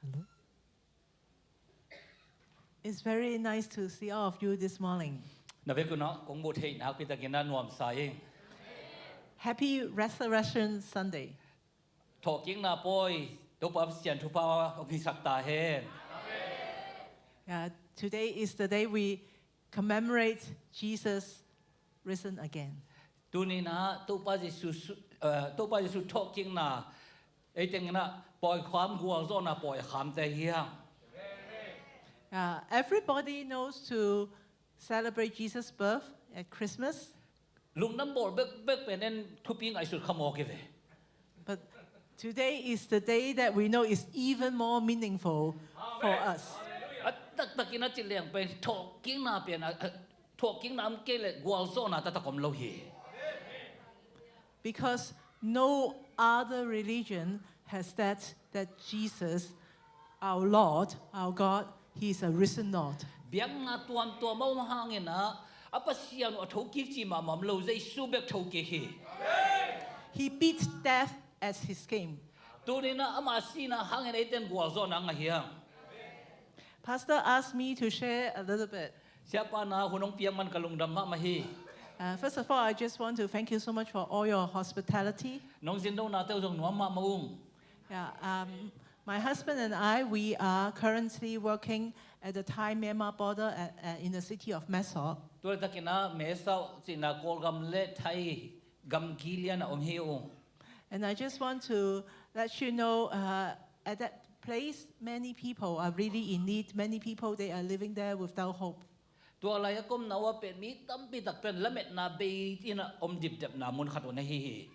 Hello. It's very nice to see all of you this morning. Na vekpi-in ah kong muh theih nakpi takin ah nuamsa ing. Happy Resurrection Sunday. Thawhkikna pawi Topa Pasian thupha hong hisak ta hen. Yeah, today is the day we commemorate Jesus risen again. Tuni-in ah Topa Jesu su-, eh, Topa Jesu thawhkikna, ei teng in ah pawi kham, gualzawhna pawi a khamte hi hang. Uh, everybody knows to celebrate Jesus' birth at Christmas. Lungdam bawl bekbek pen en thupi ngaihsut kha mawk hi ve. But today is the day that we know is even more meaningful for us. A taktakin a ci leng pen thawhkikna pen a, a, thawhkikna om kei leh gualzawhna taktak om lo hi. Because no other religion has that, that Jesus, our Lord, our God, he is a risen Lord. Biakna tuamtuam a om hangin ah a Pasian uh a thokik cih mahmah om lo, Jesu bek thokik hi. He beat death as he came. Tuni-in ah ama sihna hangin eite'n gualzawhna ngah hi hang. Pastor asked me to share a little bit. Siapa in ah hun hong piak man ka lungdam mahmah hi. Uh, first of all, I just want to thank you so much for all your hospitality. Nong zindonate uh zong nuam mahmah ung. Yeah, um, my husband and I, we are currently working at the Thai-Myanmar border at, uh, in the city of Mae Sot. Tua leh takin ah Mae Sot cihna Kawlgam le Thai gamgi lian ah om hi ung. And I just want to let you know, uh, at that place, many people are really in need. Many people, they are living there without hope. Tua lai-a ka omna uh ah pen mi tampi takte'n lametna bei-in ah om dipdepna mun khat uh na hi hi.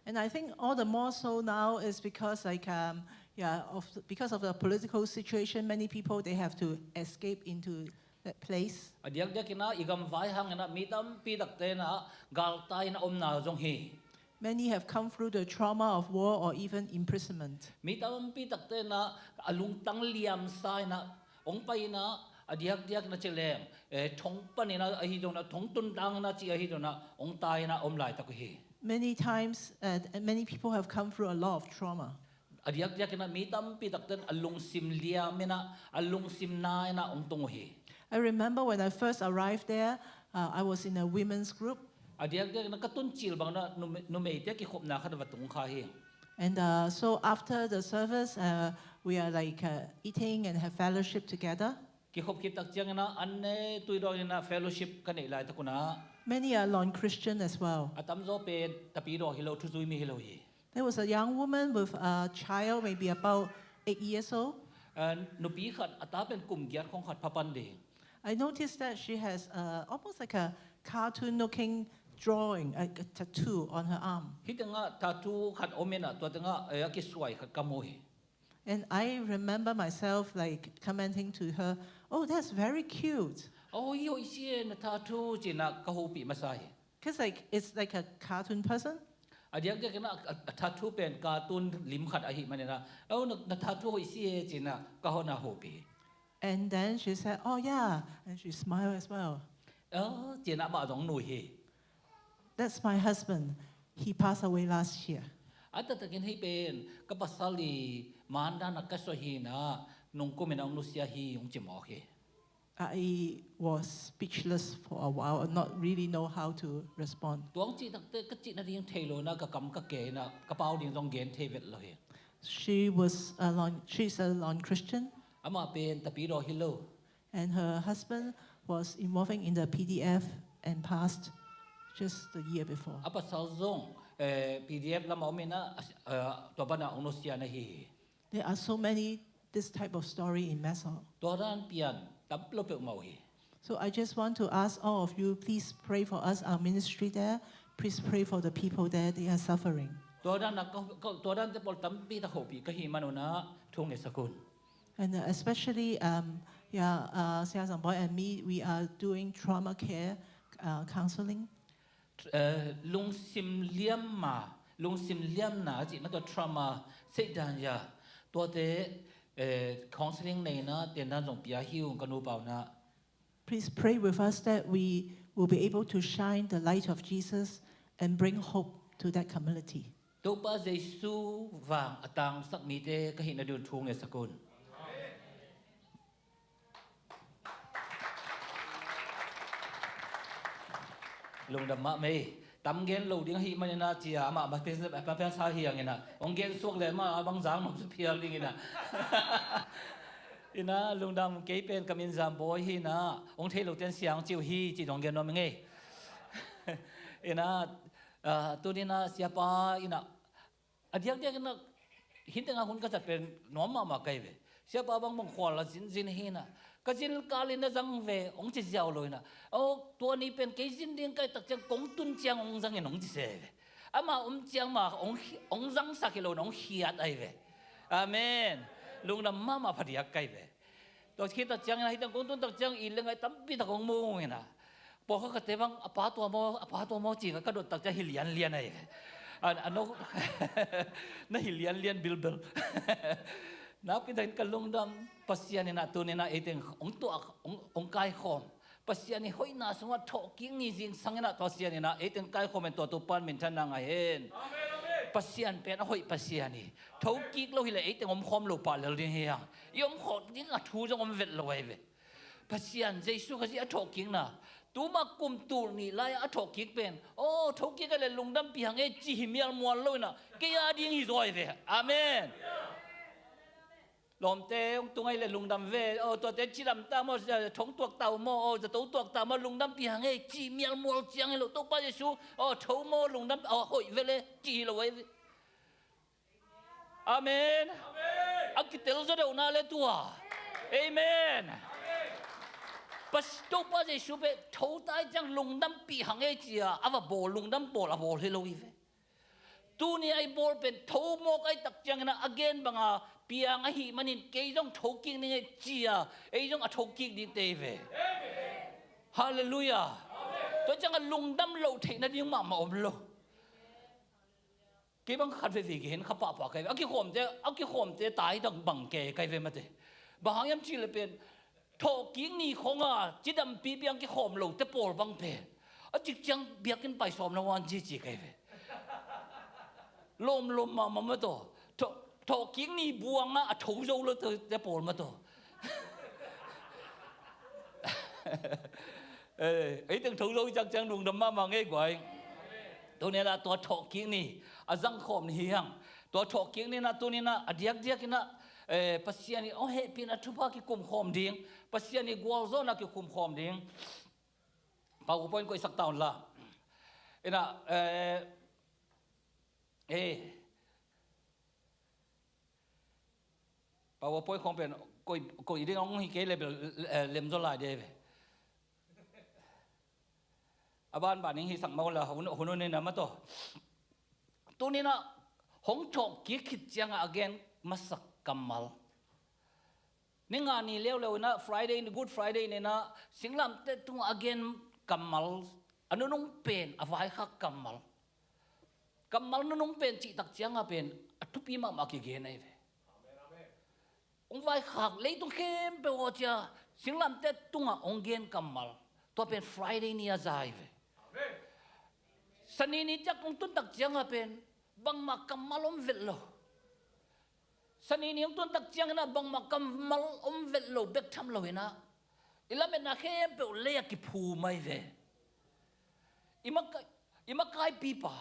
And I think all the more so now is because, like, um, yeah, of, because of the political situation, many people, they have to escape into that place. A diakdiakin ah i gamvai hangin ah mi tampi takte'n ah galtai-in ah omna zong hi. Many have come through the trauma of war or even imprisonment. Mi tampi takte'n ah a lungtang liamsa-in ah hong pai-in ah, a diakdiakin ah ci leng, eh, thong panin ah, ahi zongin ah thong tuntangin ah, ci ahi zongin ah hong tai-in ah om laitak uh hi. Many times, uh, many people have come through a lot of trauma. A diakdiakin ah mi tampi takte'n a lungsim liamin ah, a lungsim na-in ah hong tung uh hi. I remember when I first arrived there, uh, I was in a women's group. A diakdiakin ah ka tun cil bangin ah nume-, numeite kikhopna khat ah va tung kha hi. And, uh, so after the service, uh, we are, like, uh, eating and have fellowship together. Kikhop khit tak ciangin ah an ne tui dawngin ah fellowship ka neih laitak un ah. Many are non-Christian as well. A tamzaw pen tapidaw hi lo, thuzui mi hi lo hi. There was a young woman with a child, maybe about eight years old. Eh, nupi khat, a ta pen kum giat khong khat pha pan ding. I noticed that she has, uh, almost like a cartoon-looking drawing, a, a tattoo on her arm. Hih teng ah tattoo khat om in ah, tua teng ah, eh, a kisuai khat ka mu hi. And I remember myself, like, commenting to her, "Oh, that's very cute." "Oh, hi hoih si e na tattoo," ci-in ah ka hopih masa hi. 'Cause, like, it's like a cartoon person. A diakdiakin ah, a, a tattoo pen cartoon lim khat ahih manin ah, "Oh, na, na tattoo hoih si e," ci-in ah ka hon ah hopih. And then she said, "Oh, yeah." And she smiled as well. "Oh," ci-in ah amah zong nui hi. "That's my husband. He passed away last year." A taktakin, "Hih pen ka pasal i mandan ah ka suah hi-in ah, nungkum in ah hong nusia hi," hong ci mawk hi. I was speechless for a while, not really know how to respond. Tua hong cih takteh ka cih nading thei lo-in ah, ka kam ka ke-in ah, ka pau ding zong gen thei vet lo hi. She was a non, she's a non-Christian. Amah pen tapidaw hi lo. And her husband was involving in the P D F and passed just the year before. A pasal zong, eh, P D F lamah om-in ah, eh, tua banah hong nusia na hi hi. There are so many this type of story in Mae Sot. Tua dan pian tam lo peuhmah uh hi. So I just want to ask all of you, please pray for us, our ministry there. Please pray for the people there, they are suffering. Tua dan ah ka, ka, tua dante pawl tampi tak hopih ka hih man un ah thu ngetsak un. And, uh, especially, um, yeah, uh, Sia Zang Boy and me, we are doing trauma care, uh, counseling. Eh, lungsim liamma, Lungsim liamna a cih mah tua trauma, Satan ya, tuate, eh, counseling neina tendan zong pia hi ung ka nupa uh na. Please pray with us that we will be able to shine the light of Jesus and bring hope to that community. Topa Jesu vang a tangsak mite ka hihna ding thu ngetsak un. Lungdam mahmah ei. Tam gen lo ding ahih manin a cia amah ma pia sa hi hang in a, hong gen suak le amah a bang zang mah phial ding in a. In a, lungdam, kei pen ka min Zam Bawi hi in a, hong thei lo ten Siang Ciu hi ci dong gen nuam ing ei. In a, ah, tuni in a siapa in a, a diakdiak in a, hih tengah hun ka zat pen nuam mahmah ka hi ve. Siapa bangbang khual a zinzin hi in a, ka zin kal in a zang ve hong ci ziau lo in a, aw, tua ni pen kei zin ding ka hih tak ciang kong tun ciang hong zang in hong ci se ve. Amah om ciang mah hong, hong zangsak hi lo in hong khiat ahi ve. Amen. Lungdam mahmah, pha diak ka hi ve. Tua khit tak ciangin a, hih teng kong tun tak ciang i le ngai tampi tak hong mu in a, pawlkhatkhatte bang a pa tua maw, a pa tua maw ci ka, ka dot tak ciang hi lianlian ahi ve. A, a no na hi lianlian bilbel. Nakpi takin ka lungdam. Pasian in a tuni in a ei teng hong tuah, hong, hong kaikhawm. Pasian i hoihna sungah thawhkik ni zingsang in a Pasian in a ei teng kaikhawm in tua Topa'n minthanna ngah hen. Amen, amen. Pasian pen a hoih Pasian hi. Thokik lo hi leh ei teng omkhawm lo pah lel ding hi hang. I omkhawm ding a thu zong om vet lo ahi ve. Pasian Jesu Khazih a thawhkikna, tuma kum tul nih lai a thawhkik pen, aw, thokik a le lungdampih hang ei ci hi mialmual lo in a, kei a ding hi zaw ahi ve. Amen. Lawmte hong tung ahi le lungdam ve. Aw, tuate cidam ta maw, thong tuak ta uh maw, aw, zato tuak ta maw, lungdampih hang ei ci mialmual ciang hi lo. Topa Jesu, aw, tho maw, lungdam, aw, hoih ve le ci hi lo ahi ve. Amen. A kitel zaw deuh na le tua. Amen. Pas-, Topa Jesu pen tho ta ahih ciang lungdampih hang ei ci a, a va bawl, lungdam bawl a bawl hi lo hi ve. Tuni a i bawl pen tho mawk ahih tak ciangin a, a gen banga piang ahih manin kei zong thokik ning ei ci a, ei zong a thokik dingte hi ve. Halleluiah. Tua ciang a lungdam loh theih nading mahmah om lo. Kei bang khat veve gen kha pahpah ka hi ve. A kikhawmte, a kikhawmte tai dang bang ke ka hi ve mate. Bang hang hiam cih leh pen, thawhkik ni khawng a cidampipi a kikhawm lote pawl bang pen, a cik ciang biakinn pai sawm lo an ci ci ka hi ve. Lawmlawm mahmah mah tawh. Thawh-, thawhkik ni buang a a tho zo lote pawl mah tawh. Eh, ei teng tho zo i cak ciang lungdam mahmah ngei guai. Tuni in a tua thawhkik ni a zangkhawm ni hi hang. Tua thawhkik ni in a tuni in a a diakdiak in a, eh, Pasian i hong hehpihna thupha kikumkhawm ding, Pasian i gualzawhna kikumkhawm ding. PowerPoint koihsak ta un la. In a, eh, eh, PowerPoint khawng pen koih, koih ding hong hi kei le bel, eh, lem zaw lai ding ve. A banban ing hisak mah un la, hun, hun hun in a mah tawh. Tuni in a hong thawhkik khit ciangah a gen masak kammal. Ni nga ni leuleu in a Friday ni, Good Friday ni in a singlamteh tungah a gen kammal, a nunung pen, a vaikhak kammal. Kammal nunung pen cih tak ciangah pen a thupi mahmah kigen ahi ve. Hong vaikhak leitung khempeuh aw cia, singlamteh tungah hong gen kammal. Tua pen Friday ni a za ahi ve. Sani ni ciang hong tun tak ciangah pen bangmah kammal om vet lo. Sani ni hong tun tak ciangin a bangmah kammal om vet lo bek tham lo in a, i lametna khempeuh lei a kiphum ahi ve. I maka-, i makaipipa,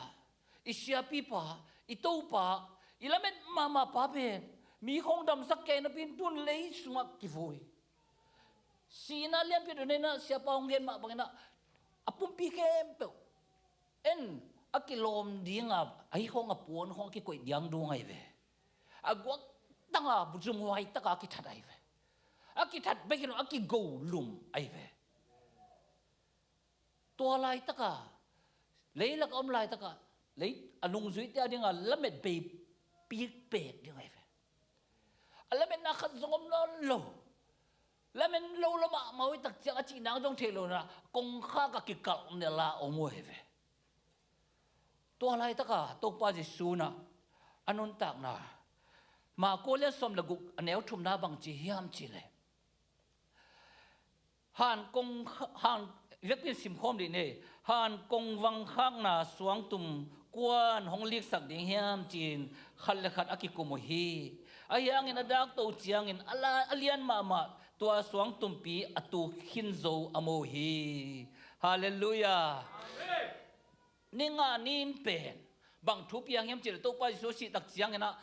i siapipa, i topa, i lamet mahmahpa pen mi khawng damsak kei napi in tun lei sungah kivui. Sihna lianpi dun in a siapa hong gen mah bangin a, a pumpi khempeuh en a kilawm dinga ahi khawng a puan khawng a kikoih diangdung ahi ve. A guak tanga zumhuai taka a kithat ahi ve. A kithat bekin a kigo lum ahi ve. Tua laitaka, leilak a om laitaka, lei a nungzuite a dinga lamet bei pikpek ding ahi ve. A lametna khat zong om nawn lo. Lamen lo lo mahmah uh i tak ciang a cihna zong thei lo na, kongkhak a kikalh nela om uh ahi ve. Tua laitaka Topa Jesu in ah a nuntakna, Marka lian sawm le guk, a neu thumna bang ci hiam cih leh, han kong, han, vekpi in simkhawm dih ni. Han kong vangkhakna suangtum kua'n hong liksak ding hiam ci-in khat le khat a kikum uh hi. Ahi hangin a dakto ciangin a la-, a lian mahmah tua suangtumpi a tuk khin zo a mu uh hi. Halleluiah. Amen. Ni nga ni-in pen bang thu piang hiam cih leh, Topa Jesu sih tak ciangin ah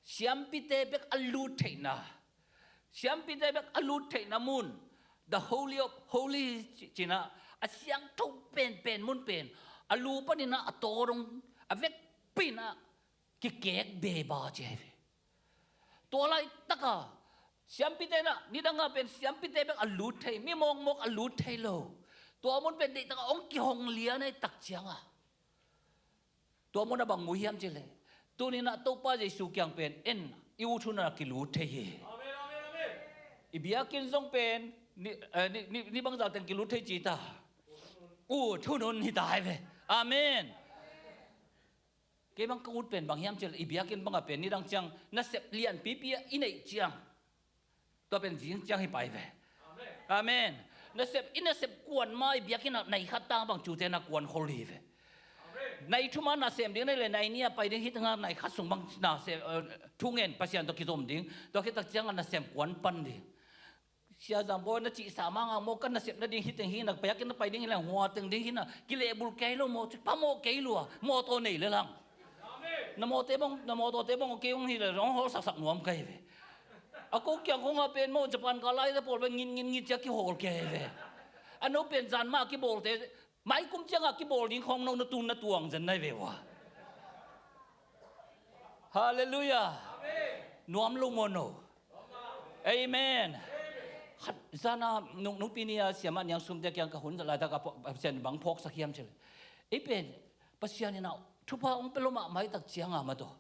siampite bek a lut theihna, siampite bek a lut theihna mun, the Holy of Holy ci-in ah, a siangtho penpen mun pen, a lu panin ah a taw dong, a vekpi in ah kikek beba ci hi ve. Tua laitaka siampite in ah, nidang a pen siampite bek a lut thei, mi mawkmawk a lut thei lo. Tua mun pen deihtak a hong kihong lian ahih tak ciang a, tua mun a bang mu hiam cih leh, tuni-in ah Topa Jesu kiang pen en, i ut hun a kilut thei hi. Amen, amen, amen. I biakinn zong pen ni, eh, ni, ni, ni bangzah teng kilut thei ci ta. Ut hun hun hi ta hi ve. Amen. Kei bang ka ut pen bang hiam cih leh, i biakinn bang a pen nidang ciang nasep lianpipi a i neih ciang, tua pen zing ciang hi pah hi ve. Amen. Nasep, i nasep kuan ma i biakinn ah nai khat tang bang, ciute na kuan khol hi ve. Amen. Nai thum a nasem ding na hih leh, nai nih a pai ding, hih teng ah nai khat sung bang nasem, eh, thungen, Pasian tawh kizom ding. Tua khit tak ciang a nasem kuan pan ding. Sia Zam Bawi, na cihsa mah ngang maw, ka nasep nading hih teng hi na, biakinn na pai ding hi leh, hua teng ding hi na, kilehbulh kei lo maw, phamawh kei lua, mawtaw nei leh lang. Na mawtaw bang, na mawtawte bang kei hong hi leh hong hawlsaksak nuam ka hi ve. A ko kiang khong a pen maw, Japan ka laite pawl pen ngit ngit ngit ci-a kihawl kei hi ve. A no pen zan mah a kibawlte, mai kum ciang a kibawl ding khong no na tun na tuang zen na hi ve ua. Halleluiah. Nuam lo maw no? Amen. Khat zan a nung, nungpi ni a siamah Niang Sum te kiang ka hun zat laitak a, Pasian bang phawksak hiam cih leh, ei pen Pasian in ah thupha hong pia lo mahmah ahih tak ciang a, mawtaw,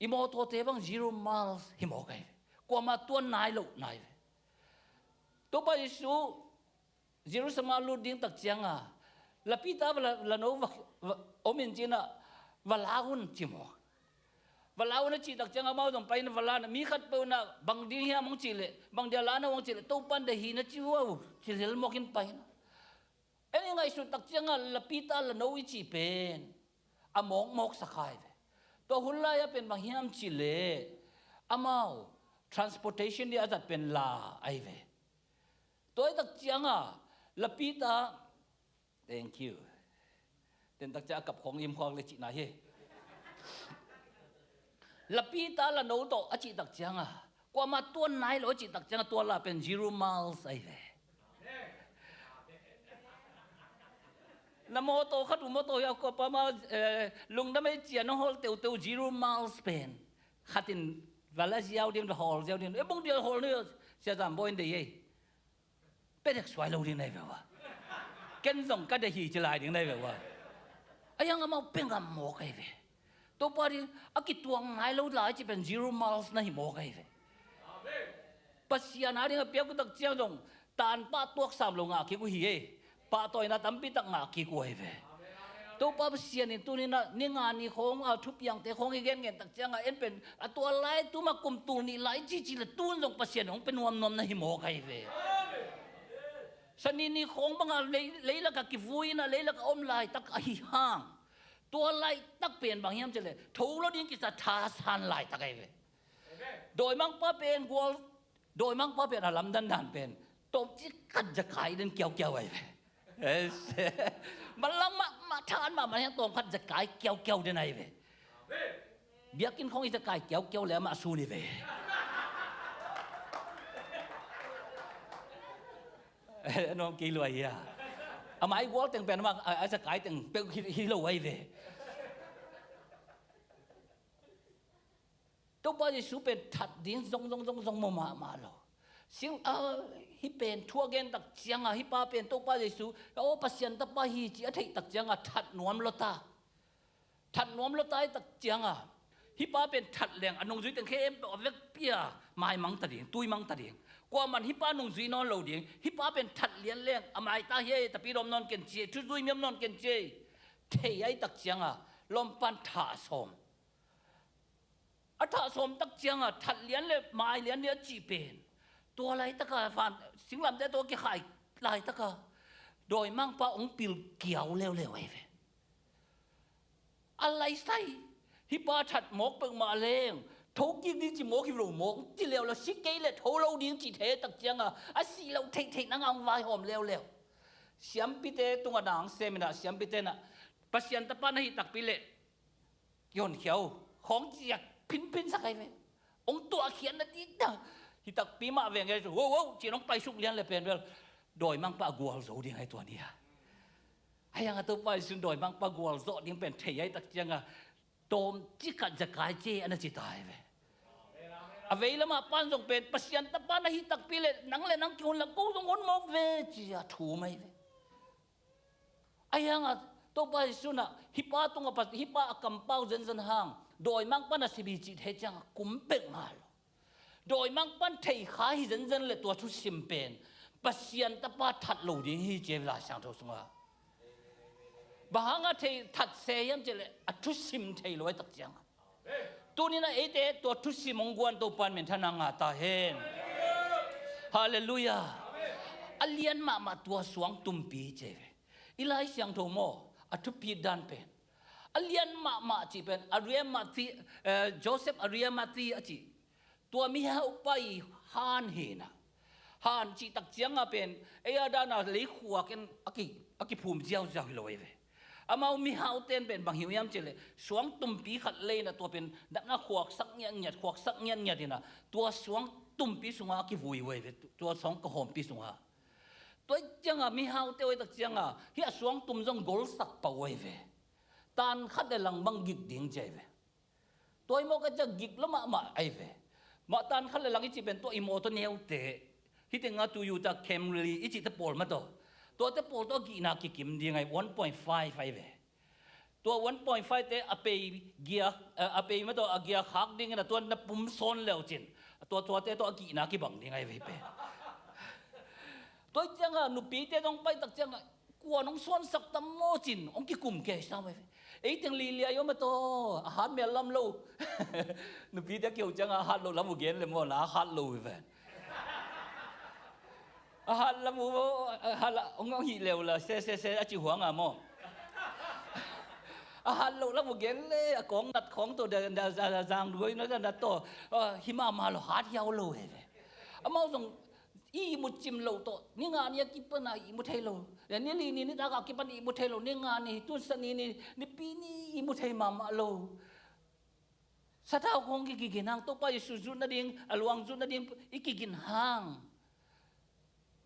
i mawtawte bang zero miles hi mawk ahi ve. Kuamah tuan nai lo nai ve. Topa Jesu Jerusalem a lut ding tak ciang a, lapita va la, la no va, va om in ci-in ah, va la un ci mawk. Va la un a cih tak ciang a, amau zong pai in ah va la in ah, mi khatpeuh in ah bang ding hiam hong cih leh, bang dia la na hong cih leh, Topa in deih hi na ci uh, ci lel mawk in pai in ah. En i ngaihsut tak ciang a, lapita la no i cih pen a mawkmawksak hi ve. Tua hun lai a pen bang hiam cih leh, amau transportation dia a zat pen la ahi ve. Tua ahih tak ciang a, lapita, thank you. Ten tak ciang a kap khong im khuak leh cihna hi. Lapita la no tawh a cih tak ciang a, kuamah tuan nai lo a cih tak ciang a, tua la pen zero miles ahi ve. Na mawtaw khat uh, mawtaw hi a, kuamah, eh, lungdam ei ci-a na hawl teuteu, zero miles pen khat in va la ziau ding, va hawl ziau ding. E, bang dia hawl ni, Sia Zam Bawi in deih ei. Pia dek suai lo ding na hi ve ua. Ken zong ka deih hi ci lai ding na hi ve ua. Ahi hang amau pia ngam mawk ahi ve. Topa ding a kituang nai lo lai cih pen zero miles na hi mawk ahi ve. Pasian a ding a piak uh tak ciang zong tanpah tuaksam lo ngah kik uh hi ei. Pahtawina tampi tak ngah kik uh ahi ve. Topa Pasian in tuni-in ah, ni nga ni khawng a thupiangte khawng i gengen tak ciang a, en pen a tua lai tum a kum tul nih lai cici leh tun zong Pasian in hong pia nuamnuam na hi mawk ahi ve. Sani ni khawng bang a lei, leilak a kivui in ah, leilak a om laitak ahi hang, tua laitak pen bang hiam cih leh, tho lo ding kisa thasan laitak ahi ve. Dawimangpa pen gual, dawimangpa pen a lamdang dan pen tawmcik khat zekai den kiaukiau ahi ve. Manlang mahmah, than mahmah hiang tawm khat zekai kiaukiau den ahi ve. Biakinn khong i zekai kiaukiau leh amah sun hi ve. A nuam kei lua hi a. A mai gual teng pen amah a, a zekai teng peuh hi, hi lo ahi ve. Topa Jesu pen that ding zong, zong, zong, zong maw mahmah lo. Sing, ah, hih pen thu a gen tak ciang a, hih pa pen Topa Jesu, aw, Pasian Tapa hi ci a theih tak ciang a, that nuam lo ta. That nuam lo ta ahih tak ciang a, hih pa pen that leng a nungzui teng khempeuh a vekpi a maimang ta ding, tuimang ta ding. Kuaman hih pa nungzui nawn lo ding, hih pa pen that lian leng a maita hi ei, tapi dawm nawn ken ci ei, thuzui miam nawn ken ci ei. thei ahih tak cianga lawmpan thah sawm. A thah sawm tak cianga that lian le mai lian lian cih pen, tua laitaka van singlamteh tawh kikhai laitaka dawimangpa hong pil kiau leuleu ahi ve. A laisai, hih pa that mawk peuhmah leng thokik ding ci mawk hi lo mawk, ci leuleu, si kei le tho lo ding ci thei tak cianga a sih loh theihtheih nang a hong vaihawm leuleu. Siampite tungah na hong sem inah, siampite inah Pasian tapa na hih takpi leh kihonkhia o, khawng ciat phinphin sak ahi ve. Hong tuahkhiatna diktak hi takpi mah veng e, wo wo ci-in hong paisuk lian le pen bel dawimangpa a gualzo ding ahi tua ni a. Ahi hanga Topa Jesu'n dawimangpa gualzawh ding pen thei ahih tak cianga tawmcik khat zakai ci a na ci ta ahi ve. A vei lamah pan zong pen Pasian tapa na hih takpi leh nang le nang kihun la, ko zong hun mawk ve ci-a thum ahi ve. Ahi hanga Topa Jesu'n ah hih pa tungah pa, hih pa a kampau zenzen hang dawimangpa'n a sep hi cih thei cianga kum peuhmah lo. Dawimangpa'n thei kha hi zenzen le tua thusim pen Pasian tapa that lo ding hi ci ahi ve Lai Siangtho sungah. Bang hanga thei that se hiam cih leh a thusim thei lo ahih tak cianga. Tuni-in ah eite tua thusim hong guan Topa'n minthanna ngah ta hen. Halleluiah. A lian mahmah tua suangtumpi ci ahi ve. I Lai Siangtho maw, a thupit dan pen, a lian mahmah cih pen Arimathea, eh, Joseph Arimathea a cih, tua mihaupa i han hi inah. Han cih tak cianga pen ei a dana leikhuak in a ki, a kiphum ziauziau hi lo ahi ve. Amau mihaute'n pen bang hi uh hiam cih leh suangtumpi khat lei inah tua pen natna khuaksak ngiatngiat, khuaksak ngiatngiat inah tua suangtumpi sungah a kivui uh ahi ve, tua suangkahawmpi sungah. Tua ahih cianga mihaute uh ahih tak cianga hih a suangtum zong golsak pah uh ahi ve. Tan khat le lang bang gik ding ci ahi ve. Tua i mawk a ciah gik lo mahmah ahi ve. Mah tan khat le lang i cih pen tua i mawtaw neute, hih tengah Toyota Camry i cihte pawl mah tawh, tuate pawl tawh a gihna kikim ding ahi, one point five ahi ve. Tua one point five te a pei gia, eh, a pei mah tawh a gia khak dingin a tua na pum sawn leucin, tua tuate tawh a gihna kibang ding ahi ve pen. Tua ahih cianga nupite zong pai tak cianga kua'n hong suansak tam maw cin hong kikum kei sam ahi ve. Ei teng liliai om a taw, a hat mel lam lo. Nupite a kiho cianga a hat loh lam uh gen le maw, na a hat lo uh hi ven. A hat lam uh, a hat la, hong, hong hih leu la, se, se, se, a ci huanga maw. A hat loh lam uh gen le, a kawng nat khawng tawh, da, da, da, da, zang duai na, da, nat tawh, ah, hi mahmah lo, hat hiau lo hi ve. Amau zong, i ihmut cim loh tawh, ni nga ni a kipan a ihmu thei lo. Ni li ni nitak a kipan ihmu thei lo, ni nga ni, tun sa ni ni, nipi ni ihmu thei mahmah lo. Sathau khawng i kigin hang, Topa Jesu zut nading, a luang zut nading i kigin hang.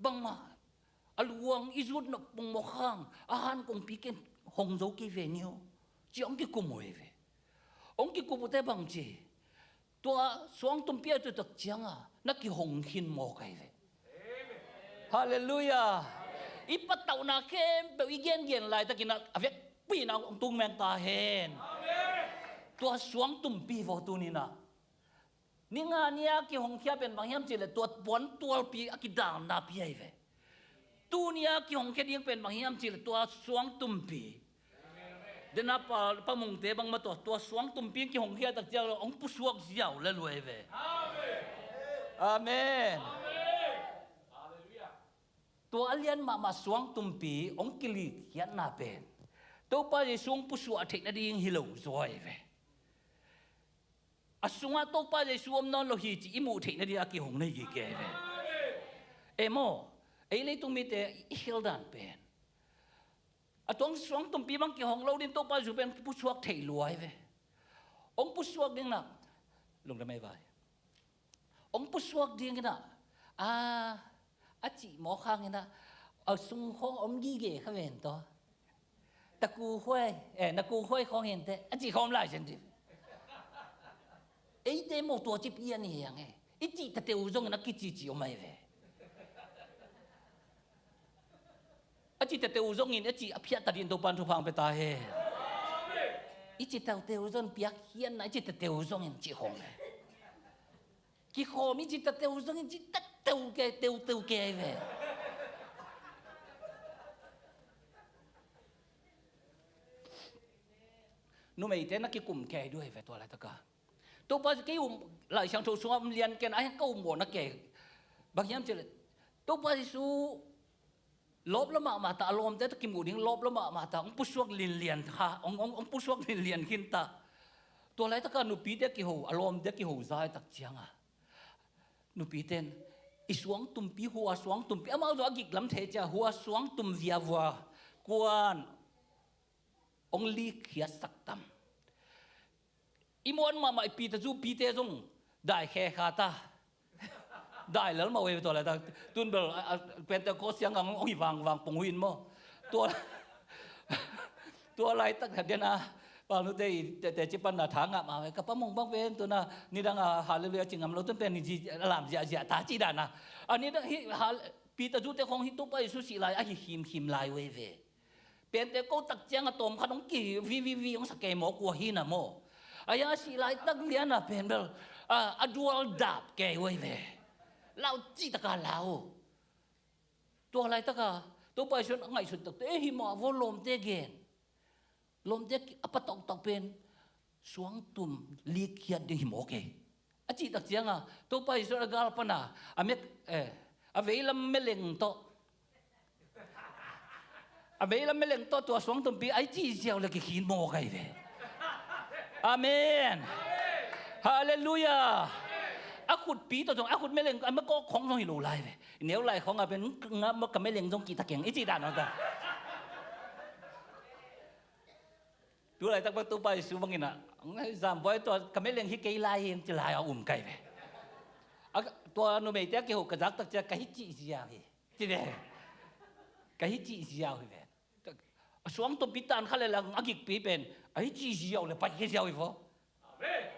Bangmah, a luang i zut nop pongmawk hang, a han kongpi ken hong zo kei ve ni aw. Ci hong kikum uh hi ve. Hong kikum uhte bang ci. Tua suangtumpi a tutak cianga na kihong khin mawk ahi ve. Halleluiah. I patauhna khempeuh i gengen laitakin a vekpi-in a hong tung meng ta hen. Tua suangtumpi vaw tuninah. Ni nga ni a kihongkhia pen bang hiam cihleh tua puantualpi a kidannapi ahi ve. Tuni a kihongkhia ding pen bang hiam cihleh tua suangtumpi. Dena pa, pa Mungte bangmah tua, tua suangtumpi kihongkhia takciang lo hong pusuak ziau le luai ve. Amen. Tua a lian mahmah suangtumpi hong kilikkhiatna pen Topa Jesu hong pusuah theih nading hi lo zaw ahi ve. A sungah Topa Jesu om nawn lo hi cih i muh theih nading a kihong na hi kei ve. Em aw, ei leitung mite i khel dan pen a tuang suangtumpi bang kihong lo ding Topa Jesu pen pusuak theih luai ve. Hong pusuak ding na, lungdam ei vai. Hong pusuak ding inah, a, a cih mawk hang inah, a sung khawng om gige kha ven taw. Taku huai, eh, naku huai khawng hinteh, a cih khawng lai sen ti. Eite maw tua cip i a ni hiang e. I cih tateu zongin a kicici om ahi ve. A cih tateu zongin, a cih a phiat tadin Topan thupha hong pia ta hen. I cih tateu zongin piak hian na, i cih tateu zongin cih khawng e. Kikhawm i cih tateu zongin cih tateu kei, teuteu kei ve. numeite na kikum kei duai ve tua laitaka. Topa Jesu kei um, Lai Siangtho sungah um lian ken, a hiang ka um mawh na kei. Bang hiam cih leh Topa Jesu lawp lo mahmah ta, a lawmte tawh kimuh ding lawp lo mahmah ta, hong pusuak linlian kha, hong, hong, hong pusuak linlian khin ta. Tua laitaka nupite kiho, a lawmte kiho zai tak cianga nupite in, "I suangtumpi, hua suangtumpi," amau zong a giklam thei cia, "hua suangtum viavua kuan hong likkhiatsak tam? I muan mahmah i Peter Zu pite zong dai khe kha ta." Dai lel mah uh ei ve tua laitaka. Tun bel, a, a, Pentecost siang ang hong hi vangvang pong uh in maw. Tua, tua laitak den a, pau nute i te, teci panna tha ngah mah ve. Ka pa Mung bang pen tuna nidang a Halleluiah ci ngam lo, tun pen ni zi, lam ziahziah ta ci dan a. A nidang hi, Hal-, Peter Zu te khong hi Topa Jesu sih lai a hi himhim lai uh ei ve. Pentecost tak cianga tawmkhat hong ki vivivi hong sa kei maw, kua hi na maw. A hiang a sih laitak liana pen bel, a, a dual dap kei uh ei ve. Lau cihtaka lau. Tua laitaka Topa Jesu in a ngaihsut takte, "E, hi mah vaw, lawmte gen. Lawmte a patoktok pen suangtum likkhiat ding hi mawk ei," a cih tak cianga Topa Jesu a gal pana a mek, eh, a veilam meleng tawh, a veilam meleng tawh tua suangtumpi a i cih ziau le kikhin mawk ahi ve. Amen. Halleluiah. A khutpi tawh zong, a khut meleng, a mekawk khong zong hi lo lai ve. Neu lai khong a pen, "Nga, ka meleng zong kihta keng," i cih dan hong ta. Tu laitak bang Topa Jesu bangin a, "Zambuai, tua ka meleng hi kei lai hi," ci lai a um kai ve. A, tua numeite a kiho ka zak tak cia, "Ka hi cih ziau hi," ci ve. "Ka hi cih ziau hi ve." A suangtumpi tan kha le lang a gikpi pen, "A hi cih ziau le pai khe ziau hi vaw."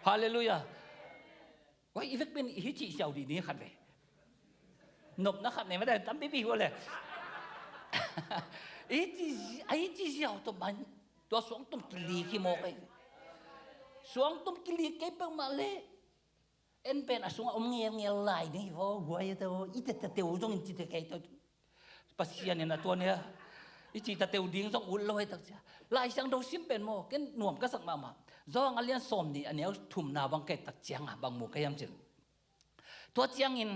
Halleluiah. Wai, i vek pen i hi cih ziau dih ni khat ve. Nopna khat nei mah dan tampipi hua le. I hi cih zi-, a hi cih ziau tawh man, tua suangtum kilik hi mawk ei. Suangtum kilik kei peuhmah le, en pen a sungah om ngelngel lai ding hi vaw, guai a teu, i tetateu zongin cite kei tawh. Pasian in a tua nia i cihtateu ding zong ut lo hi tak cia. Lai Siangtho sim pen maw, ken nuam ka sak mahmah. Johan a lian sawm nih a neu thumna bang ka et tak cianga bang mu ka hiam cih leh, tua ciangin,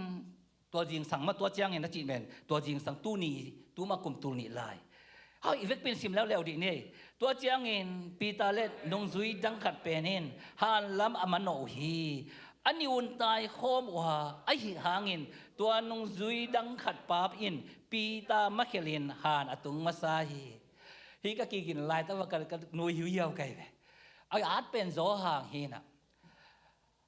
tua zingsang mah, tua ciangin a cih pen, tua zingsang tuni, tuma kum tul nih lai. Hau, i vekpi in sim leuleu dih ni. Tua ciangin Peter le nungzui dang khat pen in han lam a manawh uh hi. A nih un tai khawm uh a, ahih hangin tua nungzui dang khat pap in Peter makhelhin han a tung masa hi. Hih ka kigin laitak va ka, ka nui hiuhiau kai ve. A at pen Johan hi na.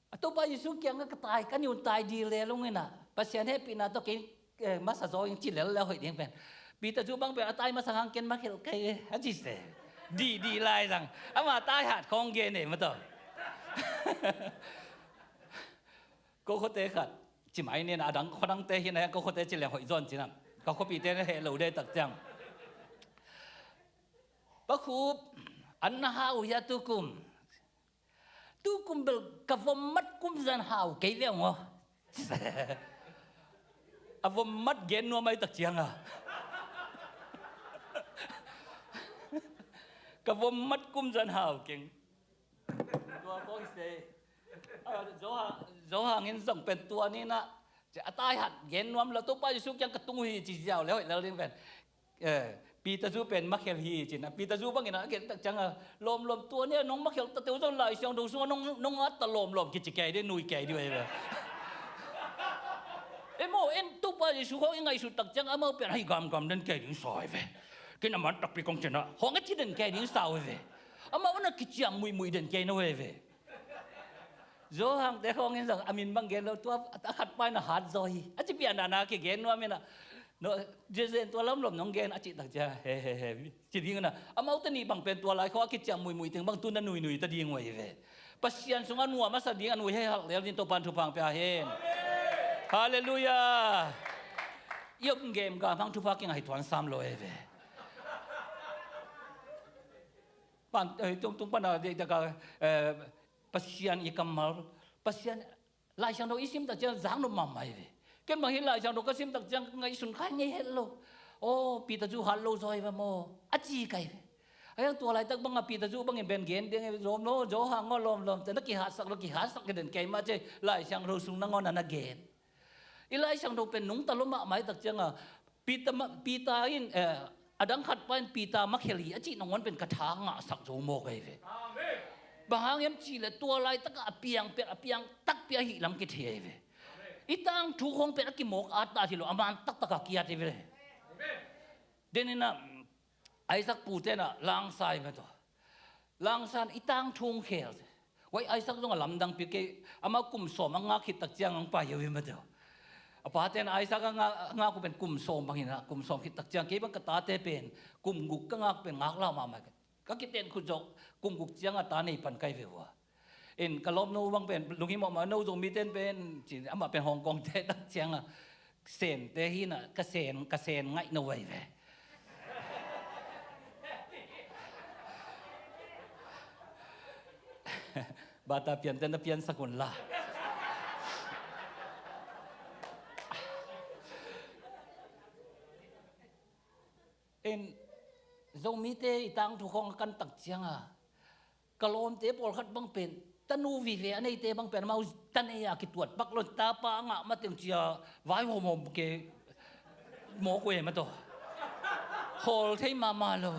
A Topa Jesu kiangah ka tai, ka nih un tai dih lel ung in a, Pasian hehpihna tawh kei, eh, masa zaw ing ci lel le hoih ding pen. Peter Zu bang pen a tai masa hang ken makhelh kei, a ci se. Dih, dih lai zang. Ama tai hat khawng gen e, ma tawh. Ko khuate khat. Ci mai ni na, a dang, khuadangte hi na, ko khuate ci leng hoih zaw in ci na. Ka khuapite na heh lo de tak ciang. Pa Khup, an na hau hia tu kum? Tu kum bel ka vom mat kum zan hau kei ve ung aw. A vom mat gen nuam ai tak cianga. Ka vom mat kum zan hau keng. Tua kong se. Ai, Johan, Johan in zong pen tua ni na. Ci a tai hat gen nuam lo, Topa Jesu kiang ka tung uh hi ci ziau le hoih lel ding pen. Eh, Peter Zu pen makhelh hi ci na. Peter Zu bangin a gen tak cianga, lawmlawm, tua ni a nong makhelh ta teu zong Lai Siangtho sungah nong, nong at ta lawmlawm kici kei dih, nui kei dih uh hi ve. E maw, en Topa Jesu khawng i ngaihsut tak ciang amau pen, "Hai, gamgam den kei ding sa uh hi ve. Ken a man takpi kong ci na," khawng a ci den kei ding sa uh hi ve. Amau na kiciam muihmuih den kei na uh hi ve. Johan te khawng in zong a min bang gen lo, tua a khat pai na hat zaw hi. A ci pian na na kigen nuam in a. No, Jesu in tua lawmlawm nong gen a cih tak cia, he, he, he, ci ding in a. Amau te nih bang pen tua lai khawng a kiciam muihmuih teng bang tu na nuinui ta ding uh hi ve. Pasian sungah nuam a sa ding a nui hei halh lel ding Topan thupha pia hen. Halleluiah. I om gem gam hang thupha kingai tuan sam lo hi ve. Pan, eh, tung, tung pan a, de, de, ka, eh, Pasian i kammal, Pasian, Lai Siangtho i sim tak ciang zak nop mahmah hi ve. Ken bang hi Lai Siangtho ka sim tak ciang ngaihsun khai ngei het lo. Aw, Peter Zu hat lo zaw hi ve maw, a ci kai ve. Ahi hang tua laitak banga Peter zuh bangin pen gen ding, zom lo, Johan aw, lawm lawm, te na kihatsak lo, kihatsak ka den, keimah ci, Lai Siangtho sung nangawn a na gen. I Lai Siangtho pen nungta lo mahmah i tak cianga, Peter, Peter in, eh, a dang khat pa in Peter makhel hi a cih nangawn pen ka tha ngahsak zo mawk ahi ve. Bang hang hiam cihleh tua laitakah a piang pen a piang takpi ahih lam kithei ahi ve. I tangthu khawng pen a kimawk at ta hi lo, a man taktakah kiat hi ve. Deninah Isaac pute inah langsa hi mataw. Langsan i tangthu hong khel. Wai Isaac zong a lamdang pi kei, amah kum sawm a ngak khit tak ciang hong pai hi mataw. A pate inah Isaac a ngak, ngak uh pen kum sawm bang hinah, kum sawm khit tak ciang kei bang ka tate pen kum guk ka ngak pen ngak lau mahmah. Ka kiten khut zawh kum guk ciang a ta nei pan kai ve uh a. In ka lawmno bang pen lunghimawh mah, no Zomite in pen ci, amah pen Hong Kong te tak cianga Sente hinah, ka Sen, ka Sen ngaih no vai ve. Bata piante na piansak unla. In Zomite i tangthu khawng a kan tak cianga ka lawmte pawlkhat bang pen tanu vive a neite bang pen amau tanei a kituat pak lo, tapa a ngah mateng cia vai hawmhawm ke mawk uh e mataw. Hawl thei mahmah lo.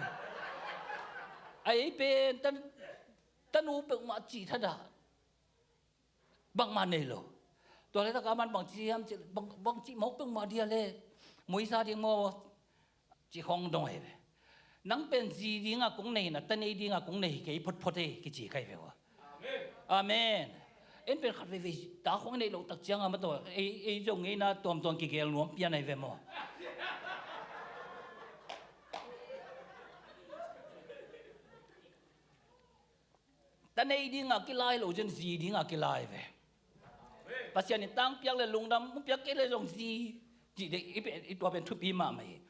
A ei pen tan, tanu peuhmah cih thadah bangmah nei lo. Tua laitak a man bangci hiam ci, bang, bangci mawk peuhmah dia le muisa ding maw? Ci khawng dong ahi ve. Nang pen zi dinga kong nei na, ta nei dinga kong nei hi kei photphot e, kici kai ve ua. Amen. En pen khat veivei ta khawng nei loh tak cianga mataw, ei, ei zong ngeina tuamtuam kigel nuam pian ahi ve maw? Ta nei dinga kilai lo cian zi dinga kilai ve. Pasian in tang piak le lungdam, mu piak kei le zong zi. Ci de, i, i tua pen thupi mahmah hi.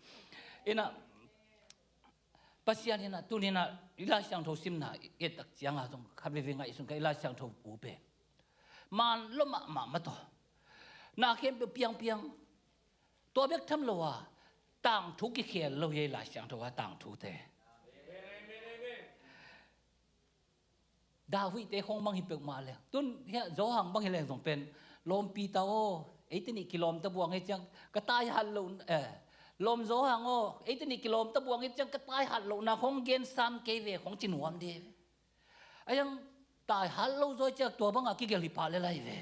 Inah Pasian inah tuninah i Lai Siangtho simna i et tak cianga zong khat veve ngaihsun ka, i Lai Siangtho bu pen man lo mahmah mataw. Na khempeuh piangpiang. Tua bek tham lo a tangthu kikhel lo hi, i Lai Siangtho a tangthute. David te khawng bang hi peuhmah leng, tun hiah Johan bang hi leng zong pen lawmpi ta aw, eite nih kilawm ta buang hi ciang ka tai hat loh, eh, lawm Johan aw, eite nih kilawm ta buang hi ciang ka tai hat lohna khawng gen sam kei ve khawng ci nuam de. Ahi hang tai hat lo zaw ciang tua banga kigel hi pah le lai ve.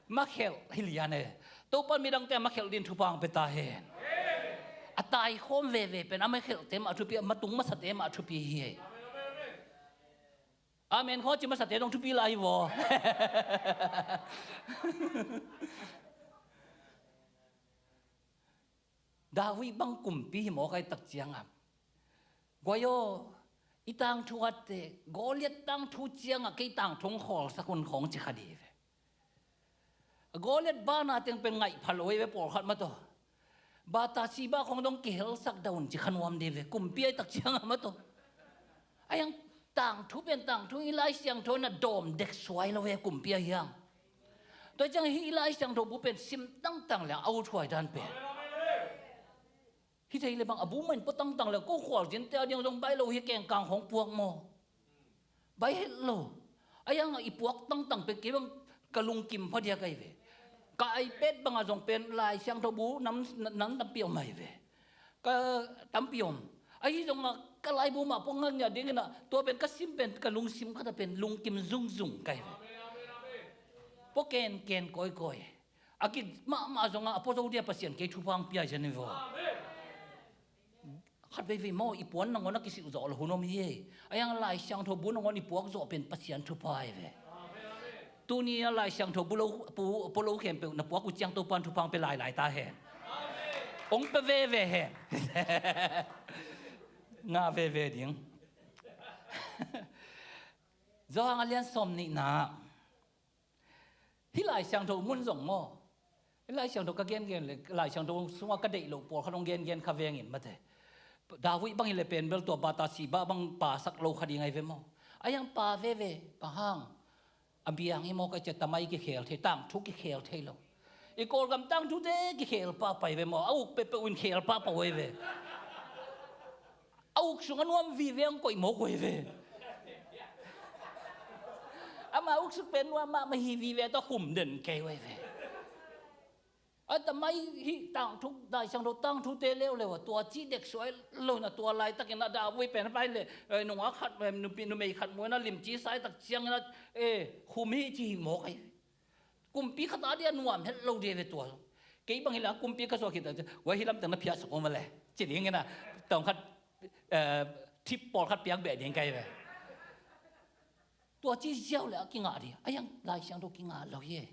Makhelh hi lian e. Topa midangte a makhelh din thupha hong pia ta hen. A taikhawm veve pen a makhelhte mah thupi, a matung masate mah thupi hi. Amen khawng ci masate dong thupi lai hi vaw. David bang kumpi hi mawk a, i tak cianga guai aw, i tangthu hatte, Goliath tangthu cianga kei tangthu hong khawlsak un khawng ci kha di ve. Goliath bana teng pen ngaih pha lo hi ve pawlkhat mataw. Bata siba khawng dong kihelsak dah un ci kha nuam di ve kumpi a, i tak cianga mataw. Ahi hang tangthu pen tangthu, i Lai Siangtho na dawm dek suai lo hi kumpi ahi hang. Tua ciang hih i Lai Siangtho bu pen sim tangtang leng a uthuai dan pen hi thei le bang, a bu mahin pua tangtang leng ko khualzinte a diang zong bai lo hi, kengkang hong puak maw? Bai het lo. Ahi hang i puak tangtang pen kei bang ka lungkim pha diak ahi ve. Ka iPad banga zong pen Lai Siangtho bu nam, nam tampi om ahi ve. Ka tampi om. Ahi zongah ka laibu mah pua ngaknya dinginah tua pen ka sim pen ka lungsim khata pen lungkim zungzung ka hi ve. Pua kenken kawikawi. A kik mahmah zongah a pua zo dia Pasian kei thupha hong pia hi zen hi vaw. Khat veivei maw, i puan nangawn a kisilh zawh lo hun om hi. Ahi hang Lai Siangtho bu nangawn i puak zawh pen Pasian thupha hi ve. Tuni a Lai Siangtho bu lo, pu, pu lo khempeuh na puak uh ciang Topan thupha hong pia lailai ta hen. Hong pia veve hen. Ngah veve ding. Zawhang a lian sawm nihna. Hih Lai Siangtho mun zong maw? Hih Lai Siangtho ka gengen le Lai Siangtho sungah ka deih loh pawlkhat hong gengen kha vengin mate. David bang hi le pen bel tua bata siba bang pasak lo kha ding ahi ve maw? Ahi hang pa veve, bang hang? A biang hi maw ka cia, tamai kikhel thei, tangthu kikhel thei lo. I Kawlgam tangthute kikhel pahpah hi ve maw? A uk peuhpeuh in khel pahpah uh ahi ve. a uk sung a nuam vive ang koih mawk uh hi ve. Ama uk sung pen nuam mahmah hi vive tawh khum den kei uh hi ve. A tamai hih tangthu, Lai Siangtho tangthute leuleu a tua ci dek suai lo na tua laitakin a dah vui pen a pai le, eh, nungak khat, eh, nupi, numei khat muina limci sai tak ciangin a, eh, khum hi ci hi mawk ahi. Kumpi khat a dia nuam het lo dia ve tua. Kei bang hi la kumpi ka suak khit a, wai hi lam teng na phiat sak om a le. Ci ding ina, tawng khat, eh, thip pawl khat piak beh ding kai ve. Tua ci ziau le a kingah ding a, a yang Lai Siangtho kingah lo hi.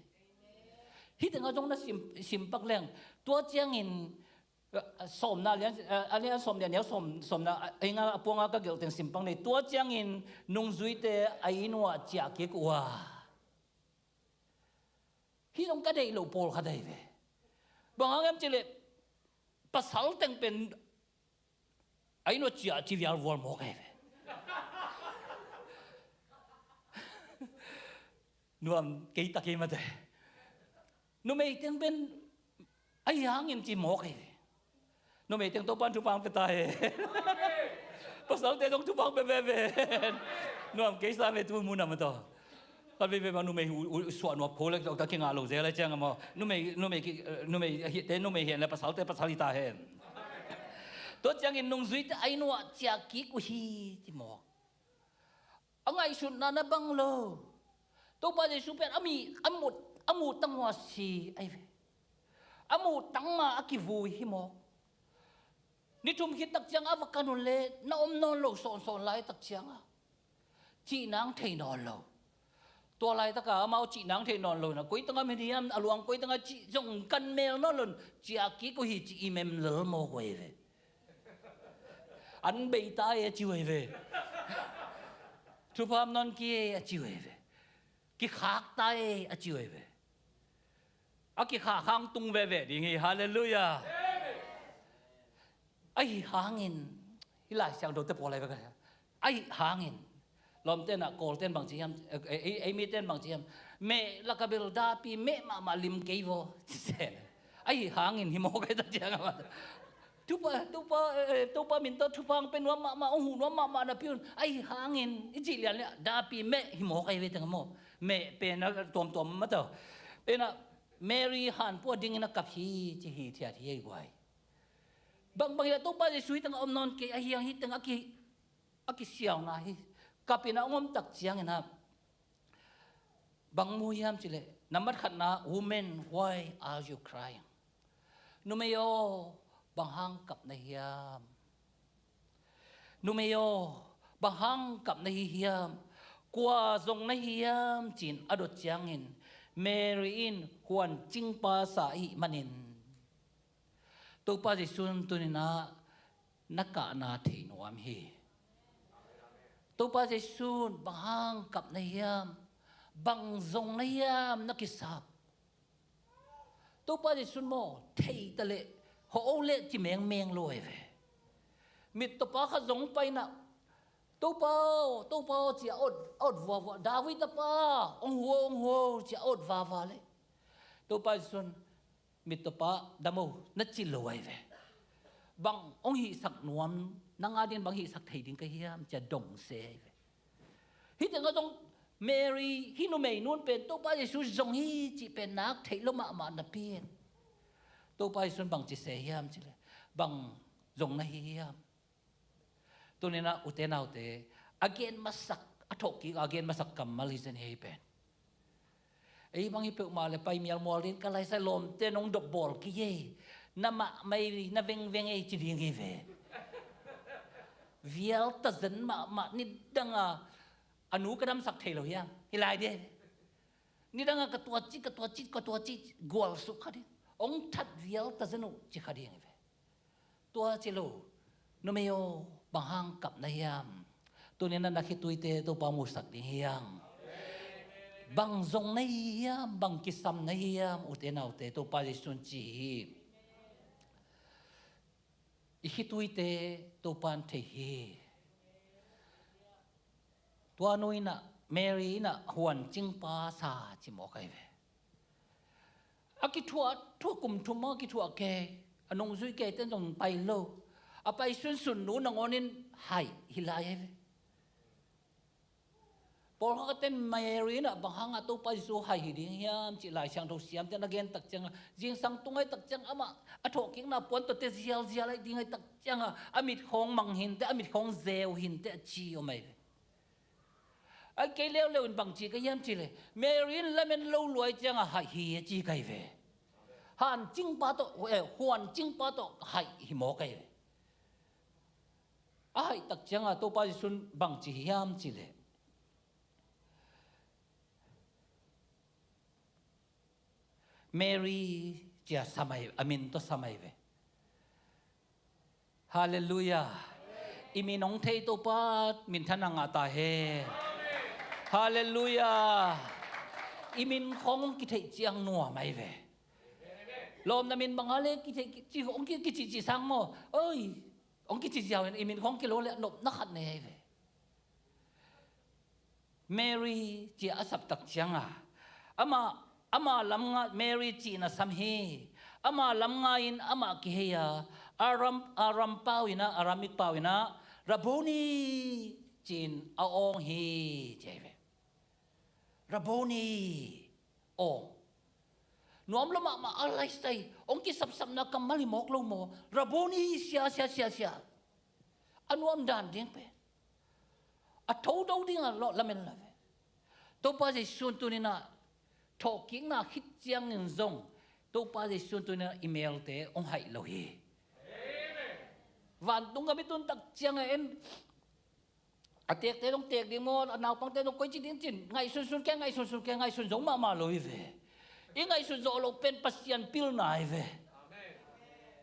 Hih tengah zong na sim, sim pak leng. Tua ciangin, eh, sawmna lian, eh, a lian sawm lian niau sawm, sawmna, eh, a inga a puanga ka gelh teng sim pak nei. Tua ciangin nungzuite a inn uah ciah kik uh a. Hih zong ka deih loh pawlkhat ahi ve. Bang hang hiam cih leh pasal teng pen a inn uah ciah ci vialvual mawk ahi ve. Nuam kei tak hi mate. Numei teng pen ahi hangin ci mawk ahi ve. Numei teng Topan thupha pia ta hen. Pasalte zong thupha pia veve hen. Nuam kei sa me tu mu na ma tawh. Khat veve ma numei u, u, suah nuam kho le ka kingah lo zel a ciang a maw. Numei, numei ki, eh, numei hi te numei hi le pasalte pasal hi ta hen. Tua ciangin nungzuite a inn uah ciah kik uh hi ci mawk. A ngaihsutna na bang lo. Topa Jesu pen a mi, a mut, a mut tang uh a si ahi ve. A mut tang ma a kivui hi mawk. Ni thum khit tak ciang a va kan un le na om nawn lo sawnsawn lai tak ciang a. Cih nang thei nawn lo. Tua laitaka amau cih nang thei nawn lo na. Koi tanga min hiam a luang koi tanga cih zong kan mel nawn lo. Ciah kik uh hi ci i mem lel mawk uh ahi ve. An bei ta e a ci uh ahi ve. Thupha om nawn kei e a ci uh ahi ve. Kikhak ta e a ci uh ahi ve. A kikhak hang tung veve ding hi. Halleluiah. Ahi hangin, hih Lai Siangtho te pawl ahi ve ka. Ahi hangin, lawmte na Kawlten bang ci hiam, eh, eh, ei miten bang ci hiam, meh laka bel dapi meh mahmah lim kei vaw ci se. Ahi hangin hi mawk ahi ta ciang a mah. Topa, Topa, eh, Topa min tawh thupha hong pia nuam mahmah, hong huh nuam mahmah napi un. Ahi hangin, i cih lian le, dapi meh hi mawk ahi ve teng a maw. Meh pen a tuamtuam mah tawh. Pen a Mary hanpua dingin a kap hi, ci hi thiat hi ei guai. Bangbang hi a Topa Jesu hi teng a om nawn kei, ahi hang hi teng a ki, a kisiauna hi. Kapin a hong om tak ciangin a bang mu hiam cih leh, nambat khatna, "Woman, why are you crying?" Numei aw, bang hang kap na hiam? Numei aw, bang hang kap na hi hiam? Kua zong na hi hiam? Ci-in a dot ciangin Mary in huan cingpa sa ahih manin Topa Jesu in tuni-in ah na kahna thei nuam hi. Topa Jesu in bang hang kap na hiam? Bang zong na hiam na kisap? Topa Jesu in maw, thei ta leh, hawh o leh ci mengmeng lo ahi ve. Mittawpa khat zong pai-in ah, "Topa aw, Topa aw," ci-a a awt, a awt vuavua, "David tapa, hong huh o, hong huh o," ci-a a awt vava leh, Topa Jesu in, "Mittawpa, dam o," na ci lo ahi ve. "Bang hong hihsak nuam, nang adingin bang hihsak thei ding ka hiam?" ci-a dong se ahi ve. Hih tengah zong Mary, hih numei nu in pen Topa Jesu zong hi cih pen nak theih lo mahmah napi-in, Topa Jesu in bang ci se hiam cih leh, "Bang zong na hi hiam?" Tuni-in ah ute naute, a gen masak, a thawhkik a gen masak kammal hi zen hi ei pen. Ei bang hi peuhmah leh pai mialmual dingin ka laisai, lawmte nong dop bawl kei ei. Na mahmah ei, na vengveng ei ci ding hi ve. Vial tazen mahmah, nidanga a nu ka damsak thei lo hiam? Hi lai ding. Nidanga ka tuaci, ka tuaci, ka tuaci gualsuk kha ding. Hong that vial tazen uh ci kha ding hi ve. Tua ci lo, numei aw, bang hang kap na hiam? Tuni-in ah na khituite Topa musak ding hi hang. Bang zong na hi hiam? Bang kisam na hi hiam? Ute naute, Topa Jesu in ci hi. I khituite Topa in thei hi. Tua nu in ah, Mary in ah huan cingpa sa ci mawk ahi ve. A kithuah, thuah kum thum a kithuah kei, a nungzui keiten zong pai lo. A pai sunsun nu nangawn in haih hi lai ahi ve. Pawlkhat ten Mary in ah bang hangah Topa Jesu haih hi ding hiam cih Lai Siangtho siamte na gen tak ciangah, zingsang tung ahi tak ciang amah a thawhkikna puan tawh te zialzial ahi ding ahi tak ciangah a mit khawng mang hinte, a mit khawng zeu hinte a ci om ahi ve. Ai kei leuleu in bang ci ka hiam cih leh, Mary in lamen lo luai ciangah haih hi a ci ka hi ve. Hancingpa tawh, eh, huancingpa tawh haih hi mawk ahi ve. A haih tak ciangah Topa Jesu in bang ci hiam cih leh, Mary cia sam ahi, a min tawh sam ahi ve. Halleluiah. I min hong thei Topa minthanna ngah ta hen. Halleluiah. I min khawng hong kitheih ciang nuam ahi ve. Lawmna min bang a le kitheih, ki, ci, hong ki, kicihcih sang maw? Oi, hong kici ziau in i min khawng kilo le nopna khat nei ahi ve. Mary cia a sap tak ciangah, amah, amah lam nga Mary cihna sam hi. Amah lam nga in amah kihei a, Aram, Aram pau in ah, Aramik pau in ah, Rabboni ci-in a awng hi, ci ahi ve. Rabboni, awng. Nuam lo mahmah a laisai, hong kisapsapna kammal hi mawk lo maw? Rabboni, sia, sia, sia, sia. A nuam dan ding pen a tho do ding a lawh lamen la ve. Topa Jesu in tuni-in ah thawhkikna khit ciangin zong Topa Jesu in tuni-in ah i melte hong haih lo hi. Vantung gam i tun tak ciangin en a tekte dong tek ding maw, a naupangte dong koici ding cin ngaihsunsun kei, ngaihsunsun kei, ngaihsun zo mahmah lo hi ve. I ngaihsun zawh loh pen Pasian pilna hi ve.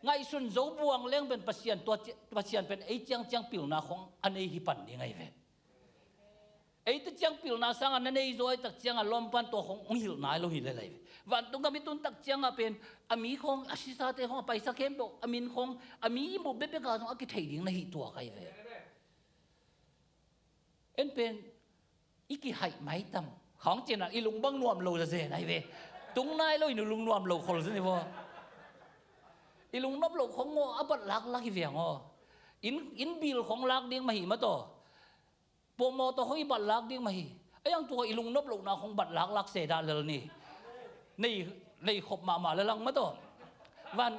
Ngaihsun zo buang leng pen Pasian tua ci-, Pasian pen ei ciangciang pilna khong a nei hi pan ding ahi ve. Eite ciang pilna sangah na nei zaw ahi tak ciangah lawmpan tua khong hong hilh nai lo hi lel ahi ve. Vantung gam i tun tak ciangah pen a mi khong, a sisate khong, a paisa khempeuh, a min khong, a mi i muh bekbek ah zong a kithei ding na hi tuak ahi ve. En pen i kihaih maitam khawng cianah i lung bang nuam lo zazen ahi ve. Tung nai lo in i lung nuam lo khol zin i vaw. I lung nop lo khong aw a bat laklak hi viang aw. Inn, inn bil khong lak ding mah hi mataw. Pawmawh tawh khong i bat lak ding mah hi. A iang tua i lung nop lohna khong bat laklak se dah lel ni. Nei, nei khop mahmah lelang mataw. Van,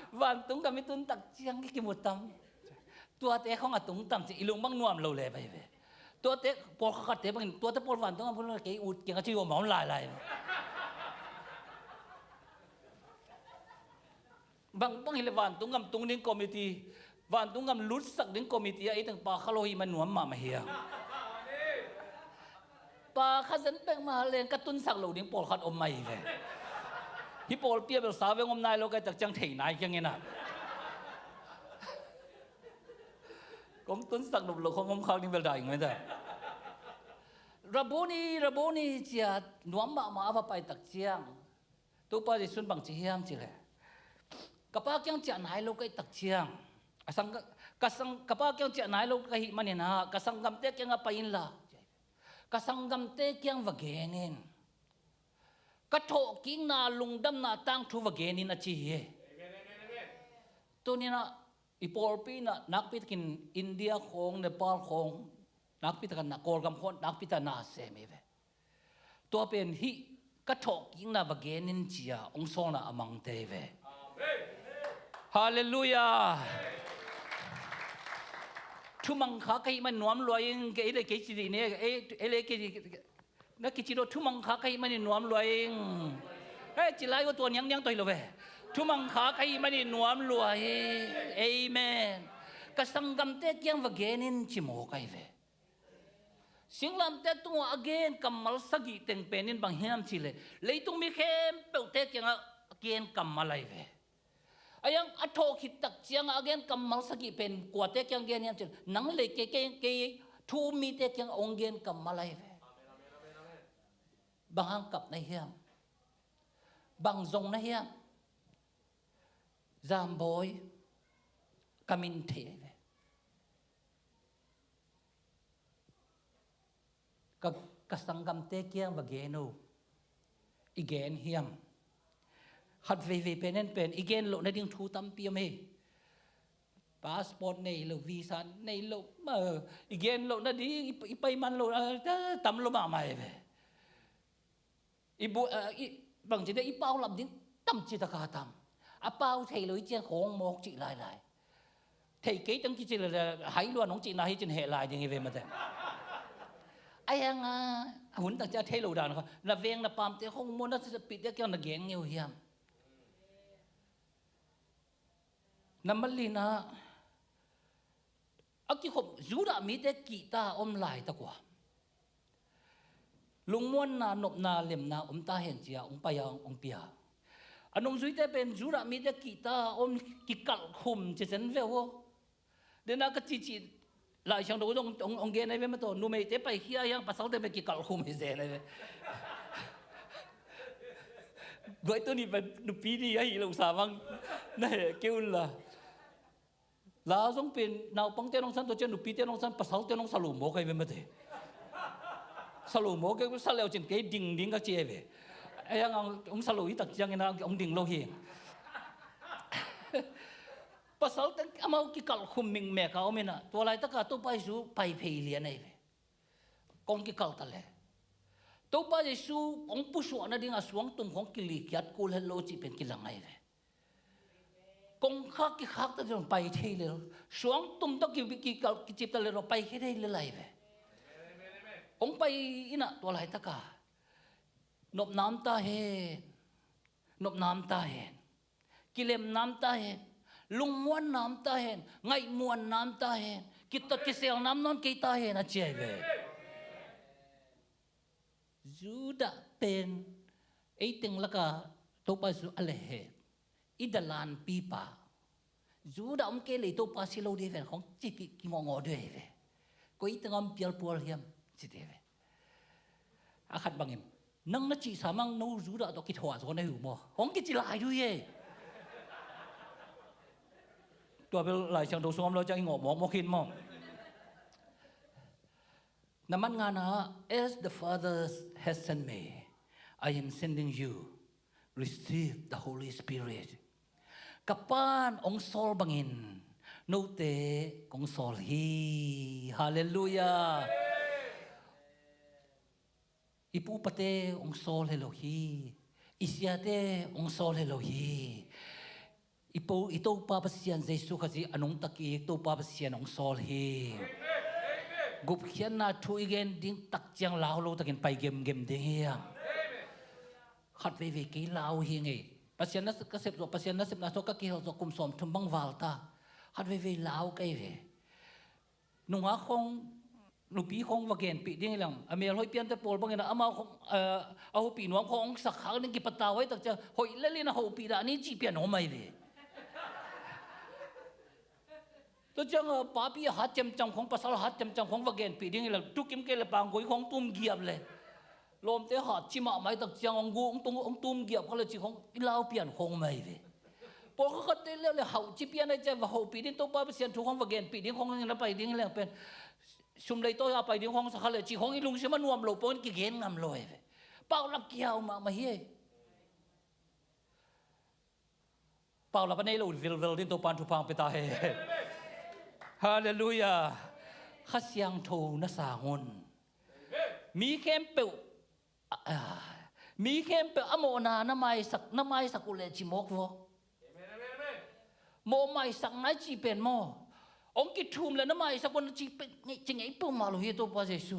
vantung gam i tun tak ciang i kimu tam. Tuate khong a tung tam ci i lung bang nuam lo le pai ve. Tuate pawl khatkhatte bangin tuate pawl vantung gam kei ut kiang a ci huam a om lailai. Bang bang hi le vantung gam tung ding committee, vantung gam lutsak ding committee a i teng pa kha lo hi man nuam mahmah hi a. Pa kha zen pek mah leng ka tunsak lo ding pawlkhat om mah hi ve. Hih pawlpi a bel sa veng om nai lo kai tak ciang thei nai kiang in a. Kong tunsak nop lo khong om khak ding bel dah ing mai ta. Rabboni, Rabboni cia nuam mahmah a va pai tak ciang Topa Jesu in bang ci hiam cih leh, ka Pa kiang ciah nai lo ka hih tak ciang, a sang, ka sang, ka Pa kiang ciah nai lo ka hih manin ah ka sanggamte kiangah pai inla, ka sanggamte kiang va gen in, ka thawhkikna lungdamna tangthu va gen in a ci hi. Tuni-in ah i pawlpi in ah nakpi takin India khawng, Nepal khawng, nakpi takin ah Kawlgam khawng nakpi takin na sem hi ve. Tua pen hih ka thawhkikna va gen in cia hong sawlna a mangte hi ve. Halleluiah. Thumang kha ka hih man nuam lua ing, kei le kei ci dih ni, ei, ei le kei ci, na kici lo, thumang kha ka hih manin nuam lua ing. Hei, ci lai uh tua niangniang tawh hi lo ve. Thumang kha ka hih manin nuam lua ing. Amen. Ka sanggamte kiang va gen in ci mawk ahi ve. Singlamteh tungah a gen kammal sagih teng pen in bang hiam cih leh, leitung mi khempeuhte kiangah a gen kammal ahi ve. A iang a thawh khit tak ciangah a gen kammal sagih pen kuate kiang gen hiam cih leh, nang le kei, kei, kei thu um mite kiangah hong gen kammal ahi ve. Bang hang kap na hiam? Bang zong na hiam? Zambawi, ka min thei ahi ve. Ka, ka sanggamte kiang va gen o. I gen hiam? Khat veivei pen en pen i gen loh nading thu tampi om hi. Passport nei lo, visa nei lo, ma, i gen loh nading i, i pai man lo, ah, ta-, tam lo mahmah hi ve. I bu-, ah, i, bangci de i paulap ding tamci taka tam. A pau thei lo i ciang khong mawk cih lailai. Thei kei tang kici le, hai luan hong cihna hi cin heh lai ding hi ve mate. Ai hang a, hun tak cia thei lo dan kha. Na veng na pamte hong mo na sapite kiang na geng ngeu hiam. Na malina, a kikhop Judah mite kihta om laitak ua. Lungmuanna, nopna, lemna om ta hen cia hong pai a hong pia. A nungzuite pen Judah mite kihta om kikalhkhum cia cen ve uh. Dena ka cici Lai Siangtho zong hong, hong gen ai ve mataw. Numeite paikhia hiang pasalte pen kikalhkhum hi zen ai ve. Guai tu ni pen nupi ni ahi lo sa mang. Na he kei un la. La zong pen naupangte nong san tua cian nupite nong san pasalte nong salo mawk ai ve mate. Salo mawk ai sa leu cin kei ding ding ka ci ai ve. Ai ang ang hong salo i tak ciangin a hong ding lo hi. Pasal teng amau kikalhkhum mingmek a om ina, tua laitaka Topa Jesu pai phei lian ahi ve. Kong kikalh ta le Topa Jesu kong pusuah nadinga suangtum khong kilikhiat kul het lo cih pen kilang ahi ve. Kong khak kikhak ta ding pai thei lel, suangtum tawh ki, ki, kicip ta lel pai thei lel ahi ve. Kong pai ina tua laitaka nopna om ta hen. Nopna om ta hen. Kilemna om ta hen. Lungmuanna om ta hen. Ngaihmuanna om ta hen. Kitat kiselna om nawn kei ta hen a ci ai ve. Judah pen ei teng laka Topa Jesu a leh hen. I dalanpipa. Judah om kei lei Topa si lo ding ven khong ci ki, kingawngawh ding ve. Koi i teng om pialpual hiam ci ding ve. A khat bangin nang na cihsa mang no Judah tawh kithuah zaw na hi uh maw? Hong kici lai dui e. Tua bel Lai Siangtho sung om lo ciang i ngawh mawkmawk hin maw? Na man ngana, "As the Father has sent me, I am sending you. Receive the Holy Spirit." Ka Pa'n hong sawl bangin note kong sawl hi. Halleluiah. I pu pate hong sawl hi lo hi. I siate hong sawl hi lo hi. I po, i Topa Pasian Jesu Khazih a nungta kik Topa Pasian hong sawl hi. Gupkhiatna thu i gen ding tak ciang lau lo takin pai gemgem ding hiam? Khat veivei kei lau hi ngei. Pasian na ka sep zawh, Pasian na sepna zawh ka kihel zawh kum sawm thum bang val ta. Khat veivei lau kei ve. Nungak khong, nupi khong va genpih ding hi leng, a melhoih piante pawl bangin amau khong, eh, a hopih nuam khong hong sak khak ding kipatau ahi tak ciang hoih lel in a hopih dah ni cih pian om ahi ve. Tua ciang, eh, papi a hat ciamciam khong, pasal a hat ciamciam khong va genpih ding hi leng, tukim kei le panggui khong tum giap le. Lawmte hat ci mahmah i tak ciang hong gu, hong tung, hong tum giap kha le ci khong i lau pian khong mai ve. Pawlkhat khatte le le hauh ci pian ai ciang va hopih ding Topa Pasian thu khong va genpih ding khong na pai ding leng pen sum lei tawi a pai ding khong sa kha le ci khong i lungsim a nuam lo pawhin kigen ngam lo ai ve. Paulap kihau mahmah hi ai. Paulap a nei lo vilvel ding Topa'n thupha hong pia ta hen. Halleluiah. Kha Siangtho na sang un. Mi khempeuh, ah, mi khempeuh a mawhna na maisak, na maisak uh leh ci mawk vaw. Mawh maisak nai ci pen maw? Hong kithum le na maisak uh na ci pen, ci ngei peuhmah lo hi Topa Jesu.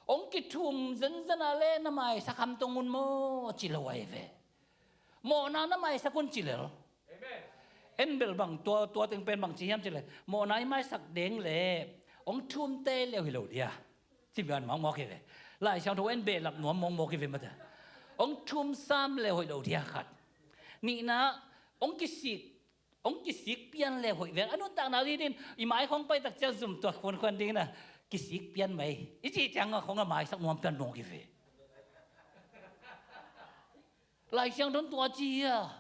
Hong kithum zenzen a le na maisak hamtong un maw ci lo ai ve. Mawhna na maisak un ci lel. En bel bang tua, tua teng pen bang ci hiam ci le, mawhna i maisak deng le hong thum tei leu hi lo dia. Ci bian mawkmawk hi ve. Lai Siangtho en behlap nuam mawkmawk hi ve mate. Hong thum sam leu hoih lo dia khat. Nihna, hong kisik Hong kisik pian le hoih ven. A nuntakna didin i mai khong pai tak ciang zum tuak khuankhuan ding na kisik pian mai i cih ciang a khong a maisak nuam pian nong hi ve. Lai Siangtho in tua ci hi a.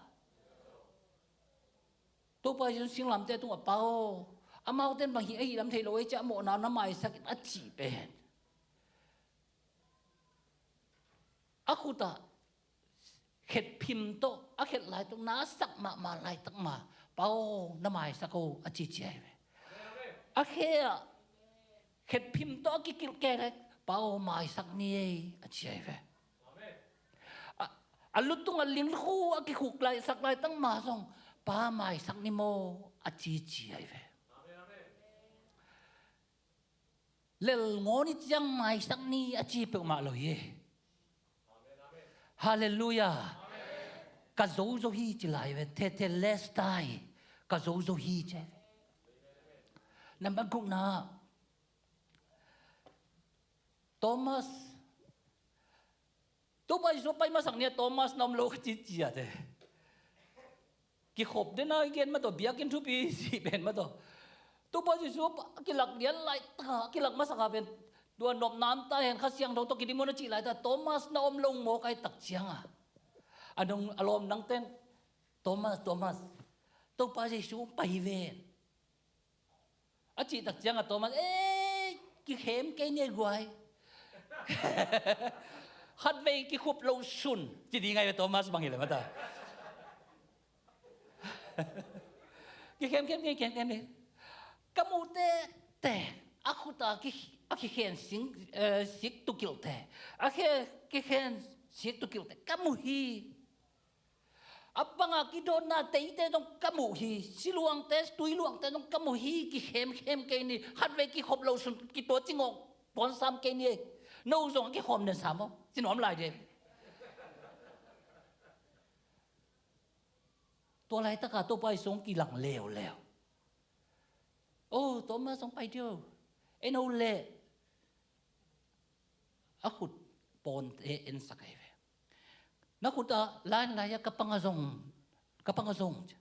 Topa Jesu singlamte tungah, "Pa aw, amaute in bang hih ahi lam thei lo ei ciah mawhna na maisak in," a cih pen. A khutah khetphim tawh a khet laitak, na a sak mahmah laitak ma, Pa aw, na maisak o, a cici ahi ve. A khe ah khetphim tawh a kikilh kei leh, Pa aw, maisak ni ei, a ci ahi ve. A, a lutung a lingkhu a kikhuk laisak laitak ma zong, Pa, maisak ni maw, a cici ahi ve. Lel ngawn i ciang maisak ni a ci peuhmah lo hi. Halleluiah. Ka zo zo hi ci lai ve, tetelestai. Ka zo zo hi ci. Nambat gukna, Thomas, Topa Jesu pai masak ni-a Thomas na om lo ka ci ciat e. Kikhop den a i gen mah tawh, biakinn thupi si pen mah tawh, Topa Jesu a kilak lian laitak a, a kilak masak a pen, tua nopna om ta hen, Kha Siangtho tawh kidim un a cih laitak, Thomas na om lo mawk a, i tak ciang a, a nung a lawm nangten, Thomas, Thomas, Topa Jesu pai ven, a cih tak ciang a Thomas, ei, kikhem kei ni ei guai. Khatvei kikhup lo sun, ci ding ahi ve, Thomas bang hi leh mah ta. Kikhem kei ni, khem kei ni. Ka muh tektek, a khut a ki, a kikhen sing, eh, sik tukilhte, a khe, kikhen sik tukilhte ka mu hi. A panga kidawtna teite zong ka mu hi, siluangte, tuiluangte zong ka mu hi, kikhemkhem kei ni, khatvei kikhop lo sun, kituat cingawk, pawnsam kei ni, no zong a kikhawm den sam aw, ci nuam lai de. Tua laitaka Topa Jesu hong kilang leuleu. O, Thomas hong pai dih o, en o leh. A khut pawnte ensak ahi ve. Na khut ah la in, la in, ka panga zong, ka panga zong, ci.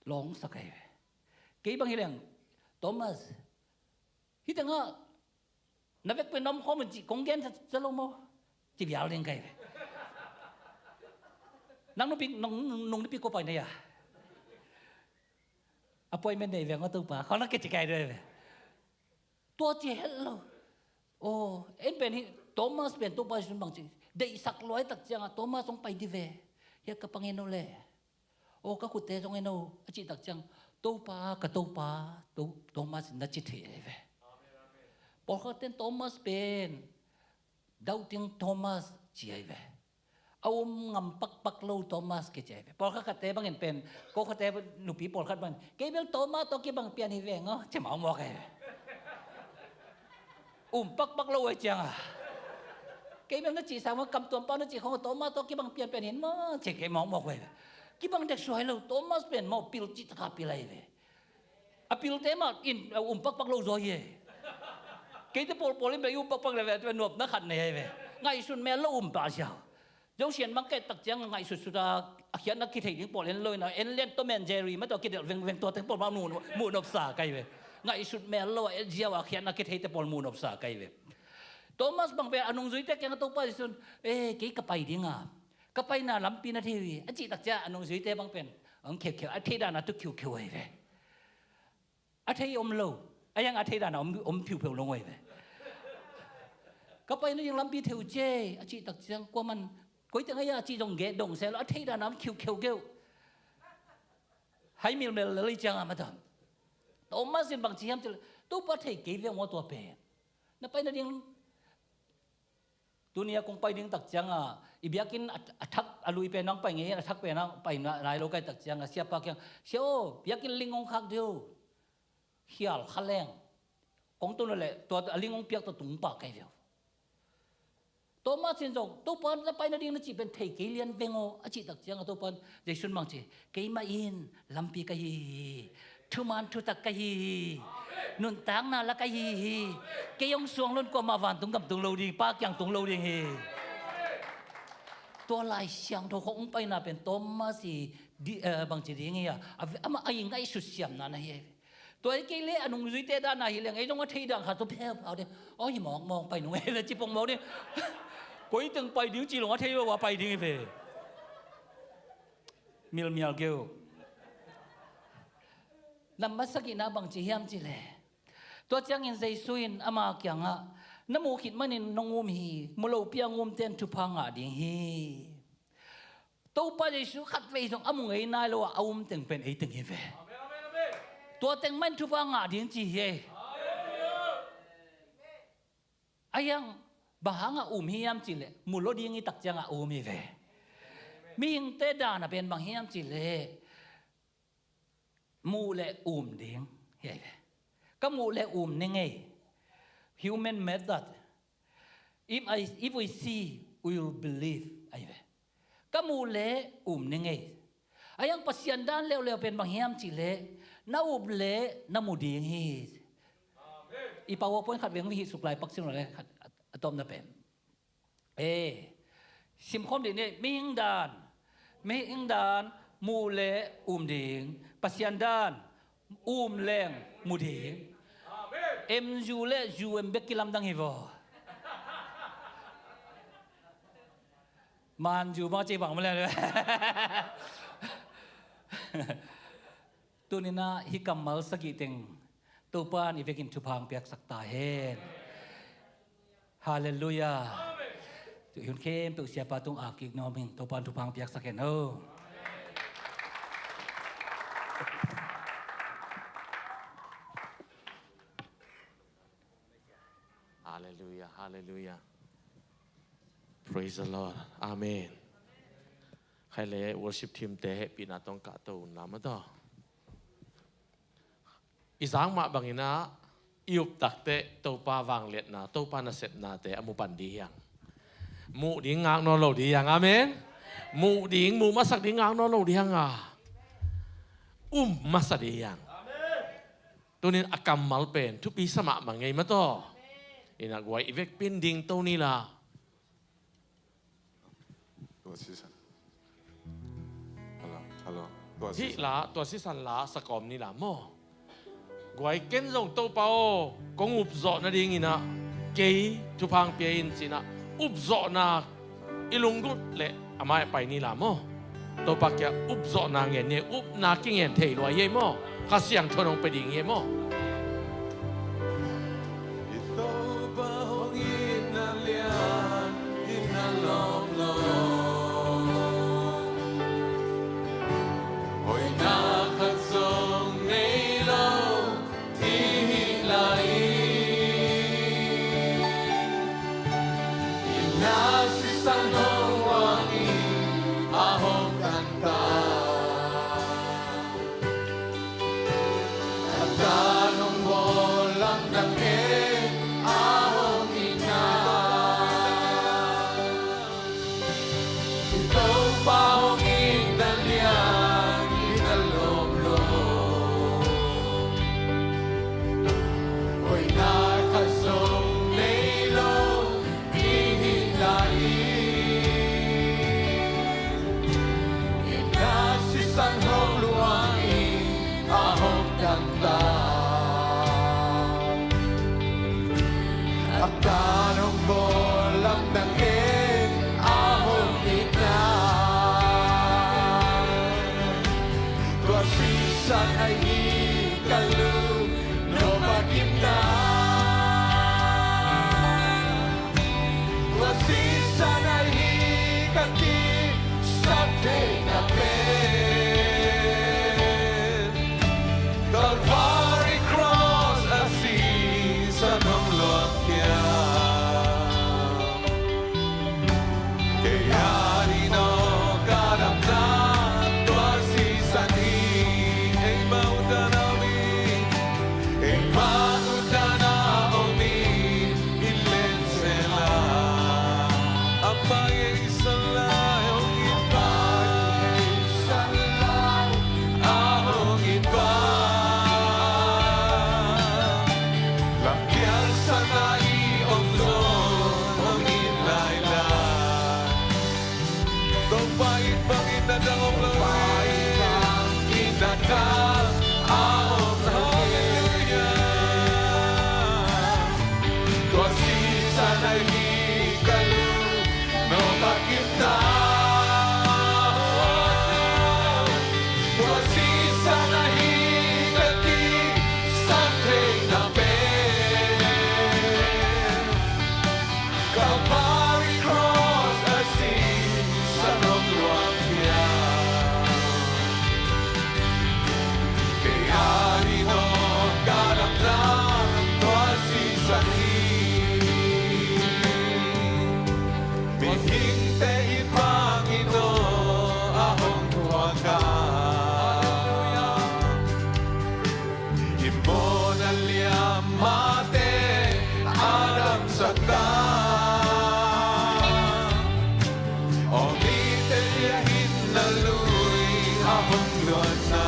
Lawngsak ahi ve. Kei bang hi leng, Thomas, hih tengah na vekpi-in na om khawm un cih kong gen sa lo maw, ci vial ding ka hi ve. Nang nupi, nang, nang nupi kua pai na hia? Appointment nei veng aw Topa, khawng na kici ka hi ve. Tua ci het lo. Aw, en pen hih Thomas pen Topa Jesu'n bang ci, deihsak lua tak ciangah Thomas hong pai dih ve. Hih ka pang en o leh. Aw, ka khutte zong en o, a cih tak ciang, Topa, ka Topa, To-, Thomas in na ci thei ahi ve. Pawlkhat ten Thomas pen Doubting Thomas ci ahi ve. A um ngam pakpak lo Thomas kici ahi ve. Pawlkhat khatte bangin pen, ko khatte nupi pawlkhat bangin, kei bel Thomas tawh kibang pian hi veng aw, ci mawkmawk ahi ve. Um pakpak lo ahi cianga. Kei bel na cih sang bang, Kamtuam pa na cih khawng Thomas tawh kibang pianpian hi maw, ci kei mawkmawk ahi ve. Kibang deksuai lo, Thomas pen maw pil cih taka pil ahi ve. A pilte mah in, a um pakpak lo zaw hi e. Keite pawlpawl in bek i um pakpak le ve, nuamna khat nei ahi ve. Ngaihsut mel lo um pah siau. Zosian bang kei tak ciang ngaihsutsut a, a khiatna kithei ding pawl en lo in a, en lian Tom and Jerry mah tawh kidelh vengveng tua teng pawl mah muh, muh nopsa ka hi ve. Ngaihsut mel lo a, en ziau a khiatna kitheite pawl muh nopsa ka hi ve. Thomas bang pen a nungzuite kiangah Topa Jesu'n, eh, kei ka pai ding a, ka paina lampi na thei uh hi, a cih tak ciang a nungzuite bang pen hong kheukheu, a thei dan a tu kheukheu ahi ve. A thei om lo, a hiang a thei dan a om, om phiupheu lo ngoi ve. Ka paina ding lampi thei uh ci e, a cih tak ciang kuaman, koi teng a hia cih zong gen dong se lo, a thei dan a om kheukheu keu. Hai milmel lel i ciangah mah ta. Thomas in bang ci hiam cih leh, Topa, thei kei ve maw tua pen. Na paina ding Tuni a kong pai ding tak cianga, i biakinn a, a thak, a lui pen nang pai ngei, a thak pen nang pai na-, nai lo ka hih tak cianga, siapa kiang, Sia aw, biakinn ling hong khak dih o. Khial kha leng. Kong tun leh, tua a ling hong piak tawh tung pah ka hi ve aw. Thomas in zong, Topa, na paina ding na cih pen thei kei lian veng aw, a cih tak cianga Topa in, Jesu'n bang ci, keimah in lampi ka hi hi. Thuman thutak ka hi hi. Nuntakna la ka hi hi. Kei hong suang lo in kuamah vantung gam tung lo ding, Pa kiang tung lo ding hi. Tua Lai Siangtho khawng hong paina pen Thomas i di, eh, bangci ding hi a, a, amah a i ngaihsut siamna na hi a hi. Tua hi kei leh a nungzuite dan a hi leng, ei zong a thei dan khat tua pheuphau ding. Aw, hi mawkmawk pai nung ei leh ci pongmawk ding. Koi teng pai ding ci lo a thei lo a pai ding hi ve. Milmial keu. Nambat sagihna bangci hiam cih leh, tua ciangin Jesu in ama kiangah, Na mu khit manin nong um hi. Mu lopi a hong umte in thupha ngah ding hi. Topa Jesu khatvei zong a mu ngei nai lo a, a um teng pen ei teng hi ve. Tua teng mah in thupha ngah ding ci hi. Ahi hang bang hangah um hiam cih leh mu lo ding i tak ciangah um hi ve. Mihingte dan a pen bang hiam cih leh muh leh um ding hi ve. Ka muh leh um ning ei. Human method. If I, if we see, we will believe, ahi ve. Ka muh leh um ning ei. Ahi hang Pasian dan leuleu pen bang hiam cih leh na up leh na mu ding hi. I PowerPoint khat veng hih suk lai pak sim lo le khat a, a tawpna pen. Eh, simkhawm dih ni, mihing dan. Mihing dan, muh leh um ding. Pasian dan, um leng mu ding. M U le U M bek kilamdang hi vaw. Man U bang ci bang mah le. Tuninah hih kammal sagih teng Topa in i vekin thupha hong piaksak ta hen. Halleluiah. Tua hun khempeuh siapa tung a kik nuam hing, Topa in thupha hong piaksak hen o. Halleluiah, halleluiah. Praise the Lord. Amen. Khai le worship team te hehpihna tawh kah to un la maw taw. I zak mah banginah i up takteh Topa vangliatna, Topa nasepnate a mu pan dih hiang. Muh ding ngak nawn lo dih hiang. Amen. Muh ding, muh masak ding ngak nawn lo dih hiang a, um masa dih hiang. Tunin a kammal pen thupi sa mahmah ngei maw taw. Inah guai i vekpi-in ding to ni la. Tua sisan. Hello, hello. Tua sisan. Hih la, tua sisan la sa kawm ni la maw. Guai, ken zong Topa aw, kong upzawh nadinginah kei thupha hong pia in cinah upzawhna i lunggulh leh a mai-ah pai ni la maw. Topa kiang upzawhna ngen ni, upna kingen thei lua hi ei maw. Kha Siangtho in hong pia ding hi ei maw. I Topa hong itna lian, itna lawmlawm. Hoihna khat zong nei lo i hih lai-in, itna sisan hong luang in a hong tan ta. A tan hong bawl lamdang e, a hong itna. I Topa hong itna lian, itna lawmlawm. Hoihna khat zong nei lo i hih lai-in, itna sisan hong luang in a hong tan ta. A tan hong bawl lamdang e, a hong itna. Tua sisan ahi ka lung nop a gimna. Tua sisan ahi ka kisap theihna pen. Calvary Cross a sisan hong luang hiam. Kei a ding aw ka damna tua sisan hi. Ei mah ut dan a mi Halleluia. I mawhna liam mahte a damsak ta. Aw mite liah in na lui a hong luanna.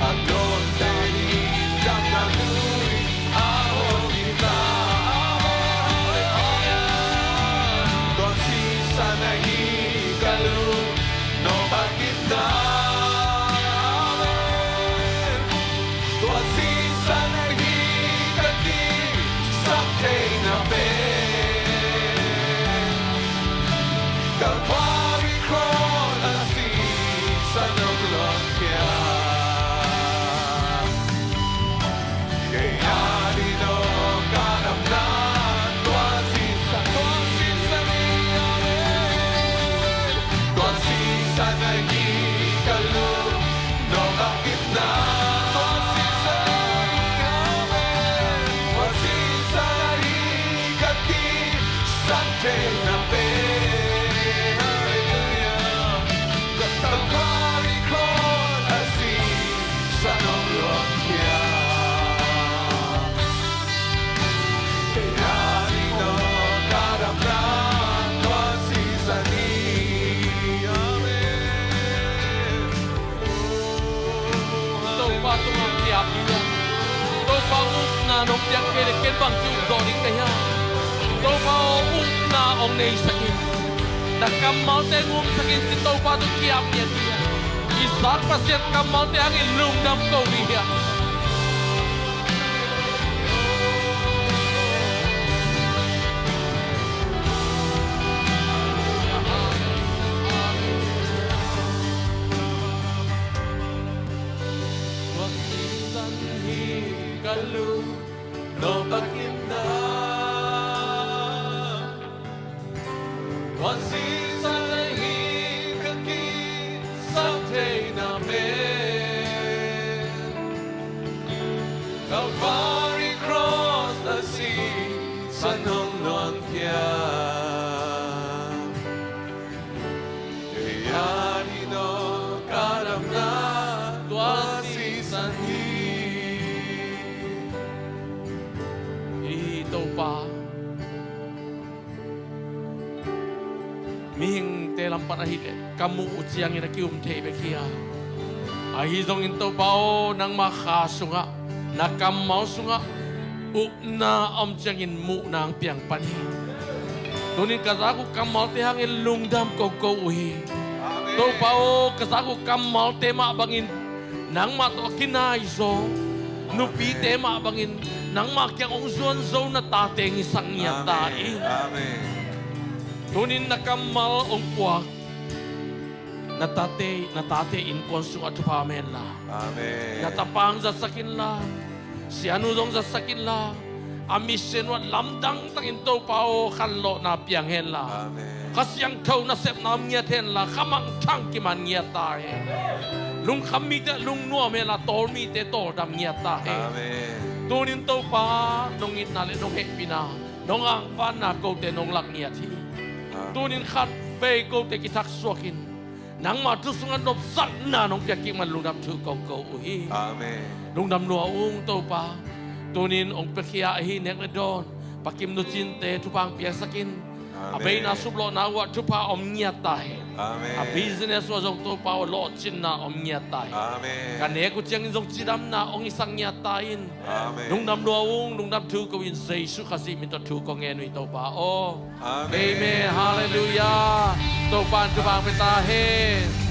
A dawnte in damna lui a hong ina. Tua sisan ahi ka lung nop a kipna. Amen. Tua sisan ahi ka kisap theihna pen. Calvary cross a sisan hong luangkhia. Kei a ding aw ka damna. Tua sisan, tua sisan hi. Amen. Tua sisan ahi ka lung nop a kipna. Tua sisan hi. Amen. Tua sisan ahi ka kisap theihna pen. Halleluia. Calvary cross a sisan hong luangkhia. Kei a ding aw ka damna. Tua sisan hi. Amen. Topa tungah kiap hi. Topa ukna nong piak kei leh ken bangci ukzaw ding ka hiam? Topa aw, ukna hong neisak in. Na kammalte ngumsak in ci Topa tungah kiap hi. I zat Pasian kammalte hangin lungdam ko hi. Tua sisan hi ka lung nop a kipna. Tua sisan ahi ka kisap theihna pen. Calvary cross a sisan hong luangkhia. Kei a ding aw ka damna. Tua sisan hi. I Topa, mihingte lam pan ahih leh ka muh uh ciangin a ki-um thei bek hi a, ahi zongin Topa aw, nangma kha sungah, na kammal sungah ukna a om ciangin muhna hong piang pan hi. Tunin ka zak uh kammalte hangin lungdam koko uh hi. Amen. Topa aw, ka zak uh kammalte mah bangin nangmah tawh a kinai zaw, nupite mah bangin nangmah kiang hong zuan zo na tate hong hisak ngiat ta hi. Amen. Tunin na kammal hong puak na tate, na tate innkuan sungah thupha om henla. Amen. Na tapa hong zatsak inla, sianu zong zatsak inla, a mission uh ah lamdang takin Topa aw khanlawhna piang henla. Amen. Kha Siangtho nasepna om ngiat henla, kha mangthang kiman ngiat ta hen. Lungkham mite lungnuam henla, tawl mite tawldam ngiat ta hen. Amen. Tunin Topa, nong itna le nong hehpihna, nong angvanna kote nong lak ngiat hi. Amen. Tunin khatvei kote kithaksuak in nangma thu sungah nopsakna nong piak kik man lungdam thu koko uh hi. Amen. Lungdam lua ung Topa. Tunin hong piakhia ahi nek le dawn, Pa Kim Nu Cin te thupha hong piaksak in. Amen. A beina suplawhna uh ah thupha om ngiat ta hen. Amen. A business uh ah zong Topa aw lawhcinna om ngiat ta hen. Amen. Ka nek uh ciangin zong cidamna hong hisak ngiat ta in. Amen. Lungdam lua ung, lungdam thu ko in Jesuh Khazih min tawh thu ko ngen uh hi Topa aw. Amen. Amen. Halleluia. Topa in thupha hong pia ta hen.